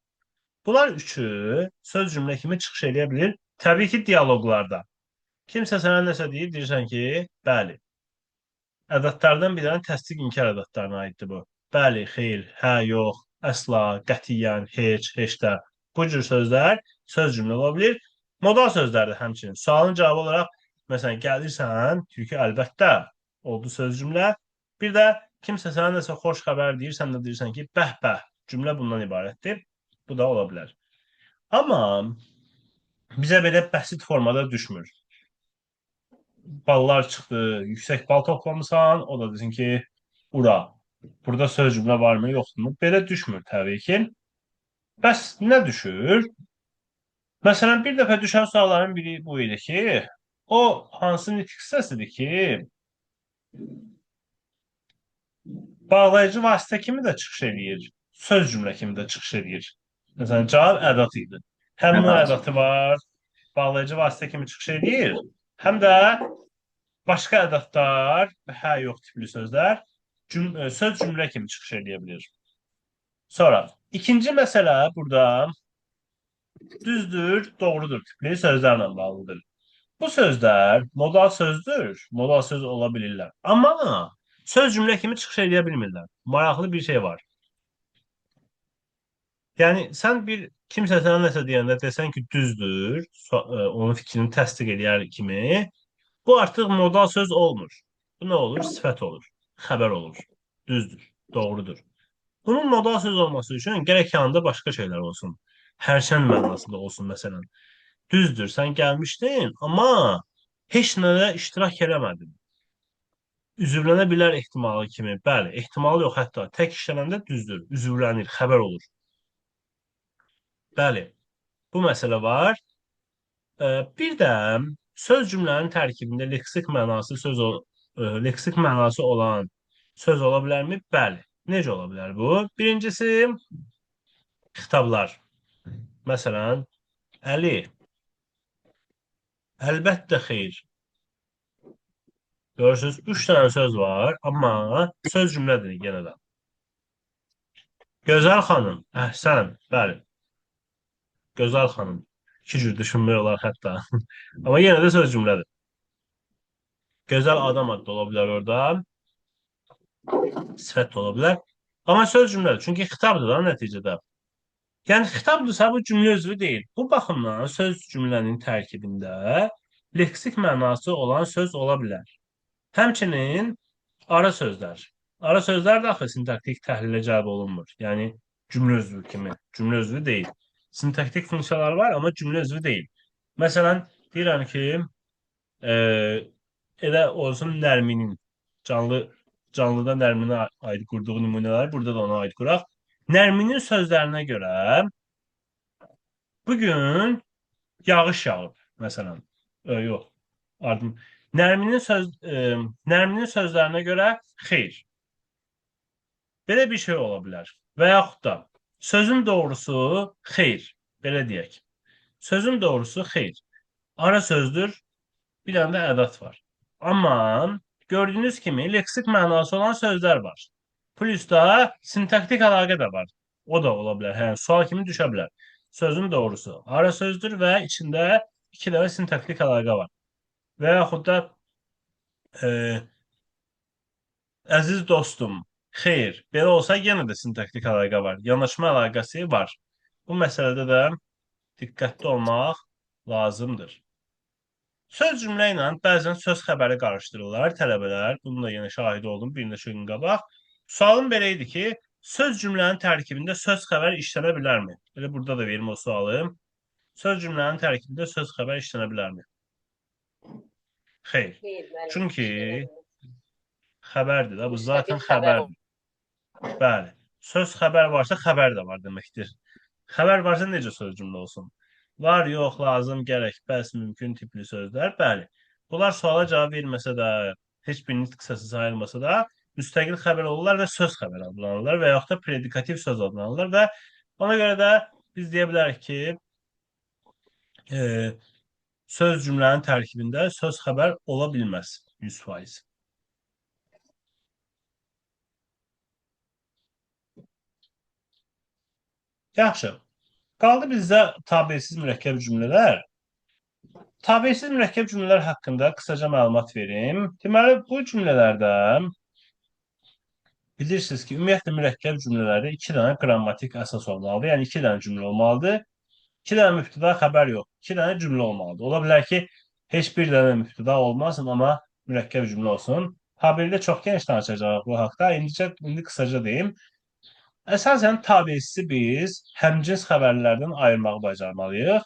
Bunlar üçü söz cümlə kimi çıxış eləyə bilir. Təbii ki, dialoqlarda. Kimsə sənə nəsə deyir, deyirsən ki, bəli. Ədətlərdən bir dənə təsdiq inkar ədətlərinə aiddir bu. Bəli, xeyr, hə, yox, əsla, qətiyyən, heç, heç də. Bu cür sözlər söz cümlə ola bilir. Modal sözlər də həmçinin. Sualın cavabı olaraq, məsələn, gəlirsən, deyir ki, əlbəttə, oldu söz cümlə. Bir də kimsə sənə nəsə xoş xəbər deyir, sən də deyirsən ki, bəh-bəh, cümlə bundan ibarətdir. Bu da ola bilər. Amma bizə belə bəsit formada düşmür. Ballar çıxdı, yüksək bal toplamısan, o da desin ki, ura. Burada söz cümlə varmı, yoxdurmu? Belə düşmür təbii ki. Bəs nə düşür? Məsələn, bir dəfə düşən sualların biri bu idi ki, o hansı nitq hissəsidir ki, bağlayıcı vasitə kimi də çıxış eləyir, söz cümlə kimi də çıxış eləyir. Məsələn, cavab ədat idi. Həm bu ədəti var, bağlayıcı vasitə kimi çıxış eləyir, həm də başqa ədətlər, hə, yox tipli sözlər söz cümlə kimi çıxış eləyə bilir. Sonra, ikinci məsələ burada düzdür, doğrudur tipli sözlərlə bağlıdır. Bu sözlər modal sözdür, modal söz ola bilirlər. Amma söz cümlə kimi çıxış eləyə bilmirlər. Maraqlı bir şey var. Yəni sən bir kimsə sənə nəsə deyəndə desən ki, düzdür, onun fikrini təsdiq eləyər kimi, bu artıq modal söz olmur. Bu nə olur? Sifət olur, xəbər olur. Düzdür, doğrudur. Bunun modal söz olması üçün gərək yanında başqa şeylər olsun. Hərçənd mənasında olsun məsələn. Düzdür, sən gəlmişdin, amma heç nədə iştirak eləmədin. Üzvlənə bilər ehtimalı kimi. Bəli, ehtimalı yox, hətta tək işlənəndə düzdür, üzvlənir, xəbər olur. Bəli, bu məsələ var. Bir də söz cümlənin tərkibində leksik mənası söz leksik mənası olan söz ola bilərmi? Bəli. Necə ola bilər bu? Birincisi xitablar. Məsələn, Əli. Əlbəttə xeyr. Görürsünüz, 3 dənə söz var, amma söz cümlədir yenə də. Gözəl xanım, əhsən, bəli. Gözəl xanım. İki cür düşünmək olar hətta. Amma yenə də söz cümlədir. Gözəl adam adı da ola bilər orada. Sifət də ola bilər. Amma söz cümlədir. Çünki xitabdır da nəticədə. Yəni xitabdırsa bu cümlə üzvü deyil. Bu baxımdan söz cümlənin tərkibində leksik mənası olan söz ola bilər. Həmçinin ara sözlər. Ara sözlər də axı sintaktik təhlilə cəlb olunmur. Yəni cümlə üzvü kimi. Cümlə üzvü deyil. Sintaktik funksiyalar var, amma cümlə üzvü deyil. Məsələn, deyirəm ki, elə olsun Nərminin canlıda Nərminə aid qurduğu nümunələr, burada da ona aid quraq. Nərminin sözlərinə görə bugün yağış yağıb, məsələn. Yox, ardım. Nərminin sözlərinə görə xeyr. Belə bir şey ola bilər. Və yaxud da sözün doğrusu xeyr. Belə deyək. Sözün doğrusu xeyr. Ara sözdür. Bir dənə də ədat var. Amma gördüyünüz kimi leksik mənası olan sözlər var. Plus da sintaktik əlaqə də var. O da ola bilər. Yəni sual kimi düşə bilər. Sözün doğrusu ara sözdür və içində iki dəfə sintaktik əlaqə var. Və yaxud da əziz dostum, xeyr. Belə olsa yenə də sintaktik əlaqə var. Yanaşma əlaqəsi var. Bu məsələdə də diqqətli olmaq lazımdır. Söz cümlə ilə bəzən söz xəbəri qarışdırırlar tələbələr. Bunun da yenə şahidi oldum bir neçə gün qabaq. Sualım belə idi ki, söz cümlənin tərkibində söz xəbər işlənə bilərmi? Elə burada da verim o sualı. Söz cümlənin tərkibində söz xəbər işlənə bilərmi? Xeyr.
Xeyr, müəllim,
Çünki xəbərdir da, bu zaten
xəbər
xəbərdir. Bəli. Söz xəbər varsa xəbər də var deməkdir. Xəbər varsa necə söz cümlə olsun? Var, yox, lazım, gərək, bəs, mümkün tipli sözlər. Bəli. Bunlar suala cavab verməsə də, heç bir nitq hissəsi sayılmasa da, müstəqil xəbər olurlar və söz xəbər adlanırlar və yaxud da predikativ söz adlanırlar və ona görə də biz deyə bilərik ki, E, söz cümlənin tərkibində söz xəbər ola bilməz 100%. Yaxşı. Qaldı bizdə tabesiz mürəkkəb cümlələr. Tabesiz mürəkkəb cümlələr haqqında qısaca məlumat verim. Deməli, bu cümlələrdə bilirsiniz ki, ümumiyyətlə mürəkkəb cümlələrdə iki dənə qrammatik əsas olmalıdır. Yəni, iki dənə cümlə olmalıdır. İki dənə mübtəda xəbər yox. İki dənə cümlə olmalıdır. Ola bilər ki, heç bir dənə mübtəda olmasın, amma mürəkkəb cümlə olsun. Tabirdə çox geniş danışacağıq bu haqda. İndi qısaca deyim. Əsasən tabesizi biz həmcins xəbərlərdən ayırmağı bacarmalıyıq.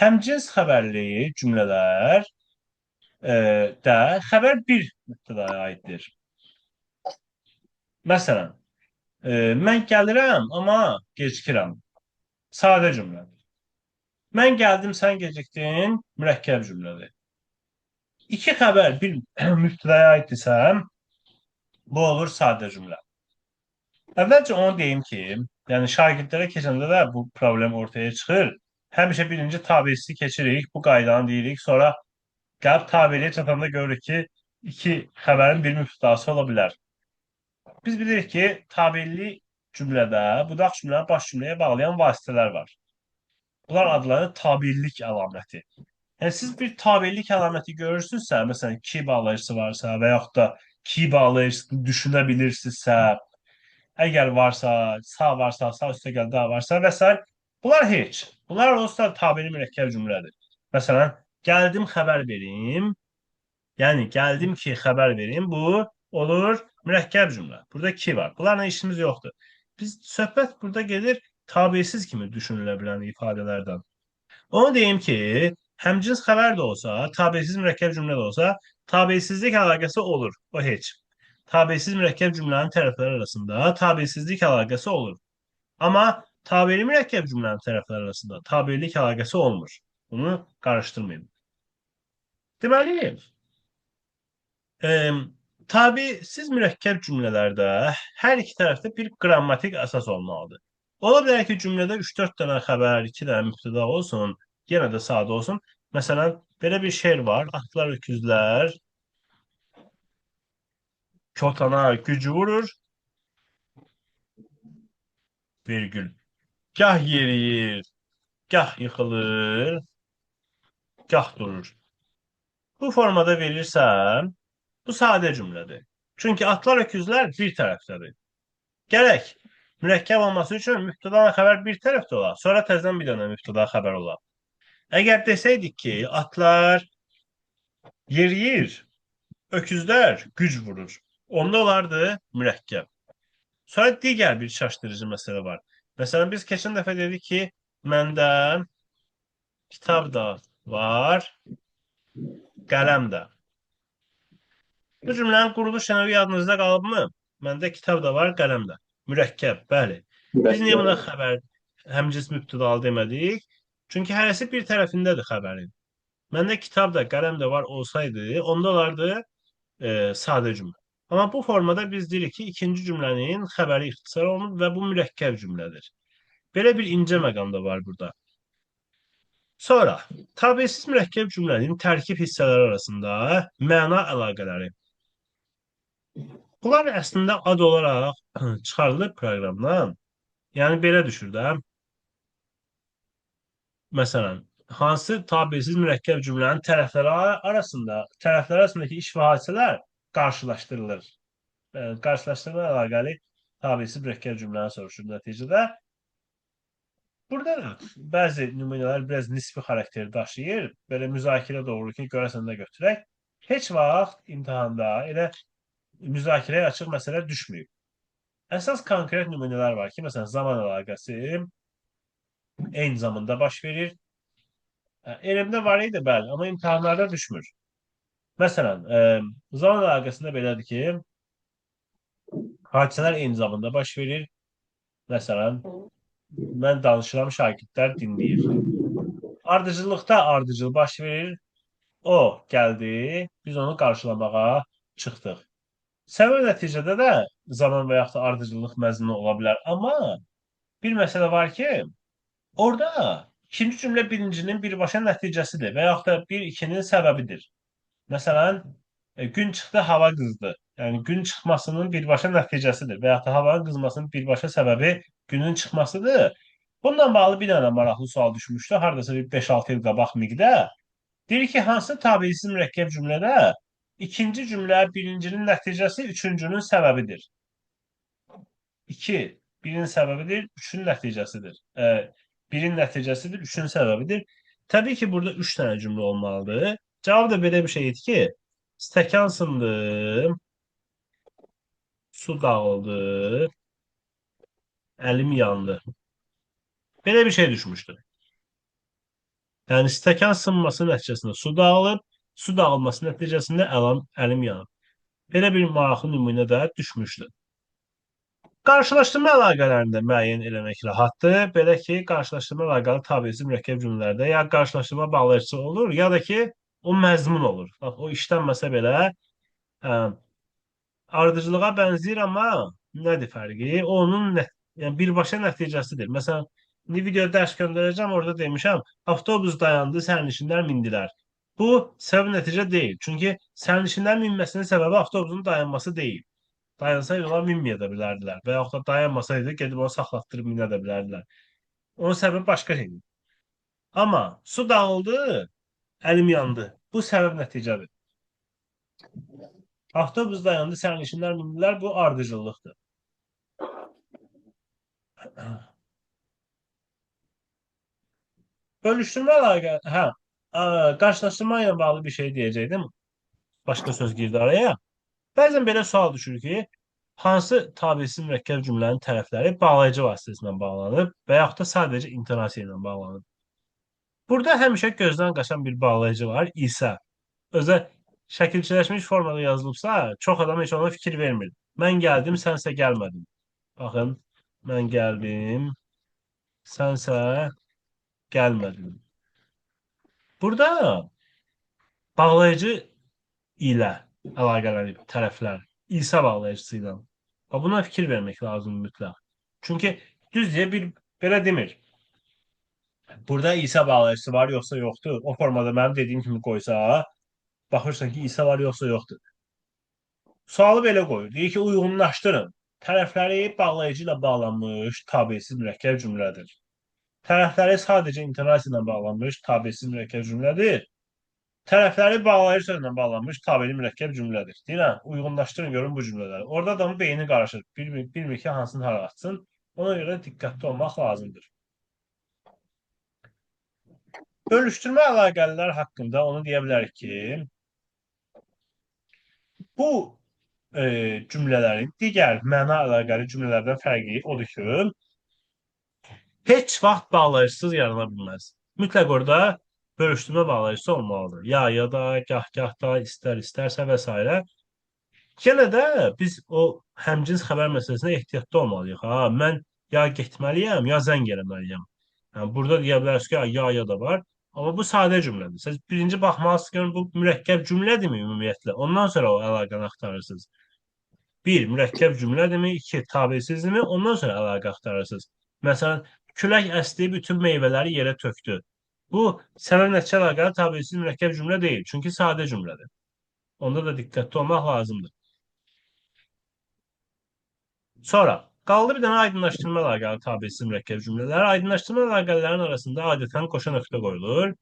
Həmcins xəbərli cümlələr də xəbər bir mübtədaya aiddir. Məsələn, mən gəlirəm, amma gecikirəm. Sadə cümlədir. Mən gəldim, sən gecikdin, mürəkkəb cümlədir. İki xəbər bir mübtədaya aiddirsə, bu olur sadə cümlə. Əvvəlcə onu deyim ki, yəni şagirdlərə keçəndə də bu problem ortaya çıxır. Həmişə birinci tabesizi keçirik, bu qaydanı deyirik. Sonra gəlib tabeliyə çatanda görürük ki, iki xəbərin bir mübtədası ola bilər. Biz bilirik ki, tabelli cümlədə budaq cümləni baş cümləyə bağlayan vasitələr var. Bunlar adlanır tabellik əlaməti. Yəni siz bir tabellik əlaməti görürsünüzsə, məsələn, ki bağlayıcısı varsa və yaxud da ki bağlayıcısını düşünə bilirsinizsə, əgər varsa, sağ varsa, sağ üstə gəl daha varsa və s. Bunlar heç. Bunlar olsa tabeli mürəkkəb cümlədir. Məsələn, gəldim xəbər verim. Yəni gəldim ki, xəbər verim. Bu olur mürəkkəb cümlə. Burada ki var. Bunlarla işimiz yoxdur. Biz söhbət burada gedir tabesiz kimi düşünülə bilən ifadələrdən. Onu deyim ki, həmcins xəbər də olsa, tabesiz mürəkkəb cümlə də olsa, tabesizlik əlaqəsi olur. O heç. Tabesiz mürəkkəb cümlənin tərəfləri arasında tabesizlik əlaqəsi olur. Amma tabeli mürəkkəb cümlənin tərəfləri arasında tabelik əlaqəsi olmur. Bunu qarışdırmayın. Deməli, tabesiz mürəkkəb cümlələrdə hər iki tərəfdə bir qrammatik əsas olmalıdır. Ola bilər ki, cümlədə 3-4 dənə xəbər, 2 dənə mübtəda olsun, yenə də sadə olsun. Məsələn, belə bir şeir var. Atlar, öküzlər kotana gücü vurur, virgül. Gah yeriyir, gah yıxılır, gah durur. Bu formada verirsən, bu sadə cümlədir. Çünki atlar, öküzlər bir tərəfdədir. Gərək mürəkkəb olması üçün mübtəda xəbər bir tərəfdə olar. Sonra təzədən bir dənə mübtəda xəbər olar. Əgər desəydik ki, atlar yeriyir, öküzlər güc vurur. Onda olardı mürəkkəb. Sonra digər bir çaşdırıcı məsələ var. Məsələn, biz keçən dəfə dedik ki, məndə kitab da var, qələm də. Bu cümlənin quruluş növü yadınızda qalıbmı? Məndə kitab da var, qələm də. Mürəkkəb, bəli. Biz niyə buna xəbər, həmcins mübtədalı demədik? Çünki hərəsi bir tərəfindədir xəbərin. Məndə kitab da, qələm də var olsaydı, onda olardı sadə cümlə. Amma bu formada biz deyirik ki, ikinci cümlənin xəbəri ixtisar olunub və bu mürəkkəb cümlədir. Belə bir incə məqam da var burada. Sonra, tabesiz mürəkkəb cümlənin tərkib hissələri arasında məna əlaqələri. Bunlar əslində ad olaraq çıxarılır proqramdan. Yəni belə düşür də. Məsələn, hansı tabesiz mürəkkəb cümlənin tərəfləri arasındakı iş və hadisələr qarşılaşdırılır. Qarşılaşdırma əlaqəli tabesiz mürəkkəb cümləni soruşur nəticədə. Burada da bəzi nümunələr biraz nisbi xarakteri daşıyır. Belə müzakirə doğru ki, görəsən nə götürək. Heç vaxt imtahanda elə müzakirəyə açıq məsələ düşməyib. Əsas konkret nümunələr var ki, məsələn, zaman əlaqəsi eyni zamanda baş verir. Elmdə var idi, bəli, amma imtahanlarda düşmür. Məsələn, zaman əlaqəsində belədir ki, hadisələr eyni zamanda baş verir. Məsələn, mən danışıram, şagirdlər dinləyir. Ardıcıllıqda ardıcıl baş verir. O gəldi, biz onu qarşılamağa çıxdıq. Səbəb nəticədə də zaman və yaxud da ardıcıllıq məzmunu ola bilər. Amma bir məsələ var ki, orada İkinci cümlə birincinin birbaşa nəticəsidir və yaxud da bir ikinin səbəbidir. Məsələn, gün çıxdı, hava qızdı. Yəni gün çıxmasının birbaşa nəticəsidir və yaxud da havanın qızmasının birbaşa səbəbi günün çıxmasıdır. Bununla bağlı bir dənə maraqlı sual düşmüşdü. Hardasa bir 5-6 il qabaq miqdə. Deyir ki, hansı tabeisiz mürəkkəb cümlədə ikinci cümlə birincinin nəticəsi üçüncünün səbəbidir? 2 birin səbəbidir, üçün nəticəsidir. Birin nəticəsidir, üçün səbəbidir. Təbii ki, burada 3 dənə cümlə olmalıdır. Cavab da belə bir şey idi ki, stəkan sındı, su dağıldı, əlim yandı. Belə bir şey düşmüşdü. Yəni stəkan sınması nəticəsində su dağılıb, su dağılması nəticəsində əlim yanıb. Belə bir maraqlı nümunə də düşmüşdü. Qarşılaşdırma əlaqələrini də müəyyən eləmək rahatdır. Belə ki, qarşılaşdırma əlaqəli tabeisiz mürəkkəb cümlələrdə ya qarşılaşdırma bağlayıcısı olur, ya da ki, o məzmun olur. Bax, o işlənməsə belə ardıcılığa bənzəyir, amma nədir fərqi? O onun yəni birbaşa nəticəsidir. Məsələn, indi video dərs göndərəcəm, orada demişəm, avtobus dayandı, sərnişinlər mindilər. Bu səbəb nəticə deyil. Çünki sərnişinlərin minməsinin səbəbi avtobusun dayanması deyil. Dayansaydı onlar minməyə də bilərdilər və yaxud da dayanmasaydı gedib onu saxlatdırıb minə də bilərdilər. Onun səbəbi başqa şeydir. Amma su dağıldı, əlim yandı. Bu səbəb nəticədir. Avtobus dayandı, sərnişinlər mindilər. Bu ardıcıllıqdır. Bölüşdürmə əlaqə, hə, qarşılaşdırma ilə bağlı bir şey deyəcəkdim. Başqa söz girdi araya. Bəzən belə sual düşür ki, hansı tabeisiz mürəkkəb cümlənin tərəfləri bağlayıcı vasitəsilə bağlanıb və yaxud da sadəcə intonasiya ilə bağlanıb. Burada həmişə gözdən qaçan bir bağlayıcı var, isə. Özə şəkilçiləşmiş formada yazılıbsa, çox adam heç ona fikir vermir. Mən gəldim, sənsə gəlmədin. Baxın, mən gəldim, sənsə gəlmədin. Burada bağlayıcı ilə əlaqələnib tərəflər, İsa bağlayıcısı ilə. Bax, buna fikir vermək lazımdır mütləq. Çünki düz deyə bir belə demir. Burada İsa bağlayıcısı var yoxsa yoxdur. O formada mənim dediyim kimi qoysa, baxırsan ki, İsa var yoxsa yoxdur. Sualı belə qoyur. Deyir ki, uyğunlaşdırın. Tərəfləri bağlayıcı ilə bağlanmış tabeisiz mürəkkəb cümlədir. Tərəfləri sadəcə intonasiya ilə bağlanmış tabeisiz mürəkkəb cümlədir. Tərəfləri bağlayıcı sözlə bağlanmış tabeli mürəkkəb cümlədir. Deyirəm, uyğunlaşdırın görün bu cümlələri. Orada adamın beyni qarışır. Bilmir ki, hansını hara atsın. Ona görə diqqətli olmaq lazımdır. Bölüşdürmə əlaqəlilər haqqında onu deyə bilərik ki, bu cümlələrin digər məna əlaqəli cümlələrdən fərqi odur ki, heç vaxt bağlayıcısız yarana bilməz. Mütləq orada bölüşdürmə bağlayıcısı olmalıdır. Ya, ya da, gah, gah da, istər, istərsə və s. Yenə də biz o həmcins xəbər məsələsinə ehtiyatlı olmalıyıq. Ha, mən ya getməliyəm, ya zəng eləməliyəm. Yəni, burada deyə bilərsiniz ki, ya, ya da var. Amma bu sadə cümlədir. Siz birinci baxmalısınız ki, bu mürəkkəb cümlədirmi ümumiyyətlə? Ondan sonra o əlaqəni axtarırsınız. Bir, mürəkkəb cümlədirmi? İki, tabesizdirmi? Ondan sonra əlaqə axtarırsınız. Məsələn, külək əsdi, bütün meyvələri yerə tökdü. Bu, səbəb nəticə əlaqəli tabesiz mürəkkəb cümlə deyil. Çünki sadə cümlədir. Onda da diqqətli olmaq lazımdır. Sonra, qaldı bir dənə aydınlaşdırma əlaqəli tabesiz mürəkkəb cümlələr. Aydınlaşdırma əlaqələrinin arasında adətən qoşa nöqtə qoyulur.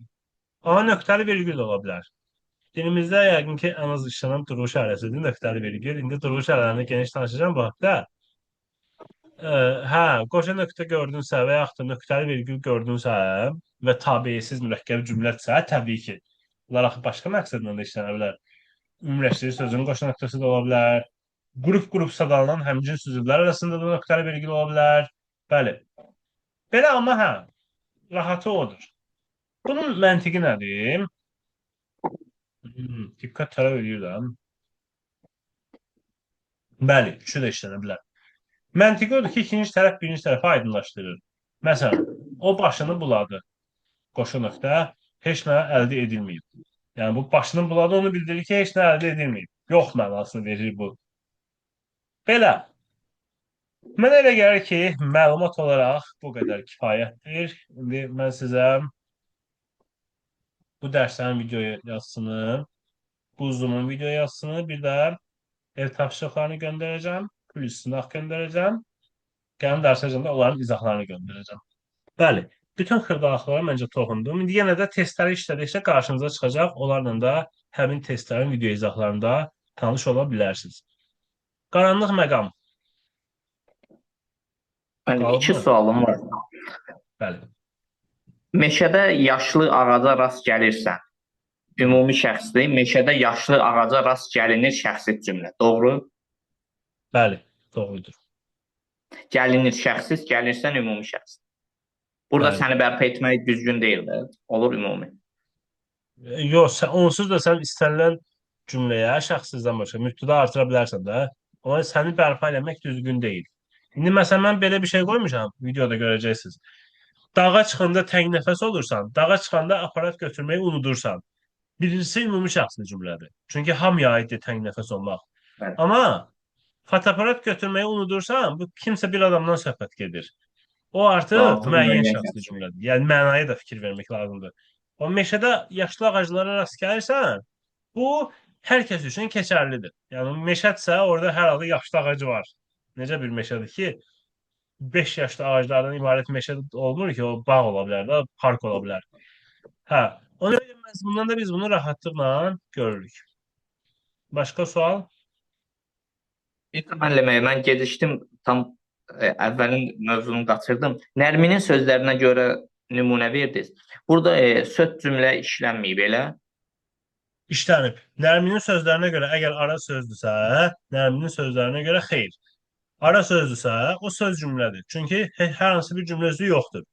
Amma nöqtəli vergül də ola bilər. Dilimizdə yəqin ki, ən az işlənən duruş hərəsidir, nöqtəli vergül. İndi duruş hərələrini geniş danışacağam bu haqda. Hə, qoşa nöqtə gördünsə və yaxud da nöqtəli vergül gördünsə və tabesiz mürəkkəb cümlədirsə, təbii ki, bunlar axı başqa məqsədlə də işlənə bilər. Ümumiləşdirici sözün qoşa nöqtəsi də ola bilər. Qrup-qrup sadalanan həmcins üzvlər arasında da nöqtəli vergül ola bilər. Bəli. Belə amma hə, rahatı odur. Bunun məntiqi nədir? Diqqət tələb edir də. Bəli, üçü də işlənə bilər. Məntiqi odur ki, ikinci tərəf birinci tərəfi aydınlaşdırır. Məsələn, o başını buladı. Qoşa nöqtə, heç nə əldə edilməyib. Yəni, bu başını buladı, onu bildirir ki, heç nə əldə edilməyib. Yox mənasını verir bu. Belə. Mənə elə gəlir ki, məlumat olaraq bu qədər kifayətdir. İndi mən sizə bu dərslərin video yazısını, bu Zoom-un video yazısını, bir də ev tapşırıqlarını göndərəcəm, plus sınaq göndərəcəm. Gəlin dərsəcəm də onların izahlarını göndərəcəm. Bəli, bütün xırdalıqlara məncə toxundum. İndi yenə də testləri işlədikcə qarşınıza çıxacaq. Onlarla da həmin testlərin video izahlarında tanış ola bilərsiniz. Qaranlıq məqam.
Bəli,
Qaldı
iki
mı?
sualım var.
Bəli.
Meşədə yaşlı ağaca rast gəlirsən. Ümumi şəxsdir. Meşədə yaşlı ağaca rast gəlinir şəxsi cümlə. Doğru?
Bəli, doğrudur.
Gəlinir şəxsiz, gəlirsən ümumi şəxs. Burada
Bəli.
səni bərpa etmək düzgün deyil də. Olur ümumi.
Yox, sən, onsuz da sən istənilən cümləyə şəxssizdən başqa mübtəda artıra bilərsən də. Amma səni bərpa eləmək düzgün deyil. İndi məsələn mən belə bir şey qoymuşam, videoda görəcəksiniz. Dağa çıxanda təng nəfəs olursan, dağa çıxanda aparat götürməyi unudursan. Birincisi ümumi şəxsli cümlədir. Çünki hamıya aiddir təng nəfəs olmaq.
Bəli.
Amma fotoaparat götürməyi unudursan, bu kimsə bir adamdan söhbət gedir. O artıq
Artıq
müəyyən
müəyyən
şəxsli cümlədir. Yəni mənaya da fikir vermək lazımdır. O meşədə yaşlı ağaclara rast gəlirsən, bu hər kəs üçün keçərlidir. Yəni meşədirsə, orada hər halda yaşlı ağacı var. Necə bir meşədir ki, 5 yaşlı ağaclardan ibarət meşə olmur ki, o bağ ola bilər də, park ola bilər. Hə, ona görə məzmundan da biz bunu rahatlıqla görürük. Başqa sual?
Bir də müəllim, mən gecikdim, tam əvvəlin mövzunu qaçırdım. Nərminin sözlərinə görə nümunə verdiniz. Burada söz cümlə işlənməyib elə.
İşlənib. Nərminin sözlərinə görə əgər ara sözdürsə, Nərminin sözlərinə görə xeyr. Ara sözdürsə, o söz cümlədir. Çünki hər hansı bir cümlə özü yoxdur.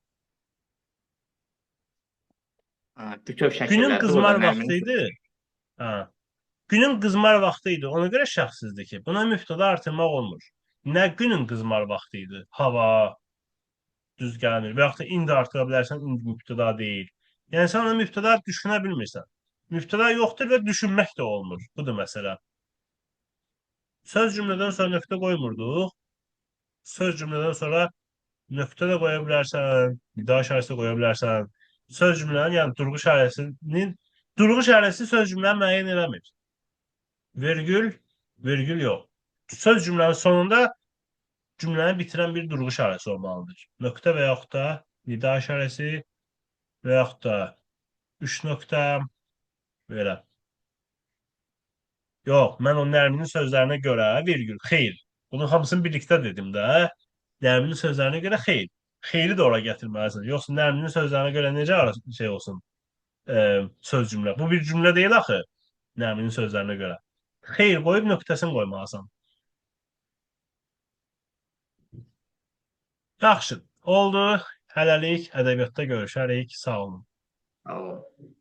Ha, bütöv
Günün
şəkillərdə
qızmar
orada
vaxtı
Nərminin
idi. Ha. Günün qızmar vaxtı idi. Ona görə şəxssizdir ki, buna mübtəda artırmaq olmur. Nə günün qızmar vaxtı idi? Hava düz gəlmir. Və yaxud da indi artıra bilərsən, indi mübtəda deyil. Yəni sən ona mübtəda düşünə bilmirsən. Mübtəda yoxdur və düşünmək də olmur. Budur məsələ. Söz cümlədən sonra nöqtə qoymurduq. Söz cümlədən sonra nöqtə də qoya bilərsən, nida işarəsi də qoya bilərsən. Söz cümlənin, yəni durğu işarəsinin durğu işarəsi söz cümləni müəyyən eləmir. Vergül, vergül yox. Söz cümlənin sonunda cümləni bitirən bir durğu işarəsi olmalıdır. Nöqtə və yaxud da nida işarəsi və yaxud da üç nöqtə belə. Yox, mən o Nərminin sözlərinə görə virgül, xeyr. Bunun hamısını birlikdə dedim də. Nərminin sözlərinə görə xeyr. Xeyri də ora gətirməlisən. Yoxsa Nərminin sözlərinə görə necə ara şey olsun? Söz cümlə. Bu bir cümlə deyil axı. Nərminin sözlərinə görə. Xeyr qoyub nöqtəsini qoymalısan. Yaxşı, oldu. Hələlik ədəbiyyatda görüşərik. Sağ olun.
Sağ olun.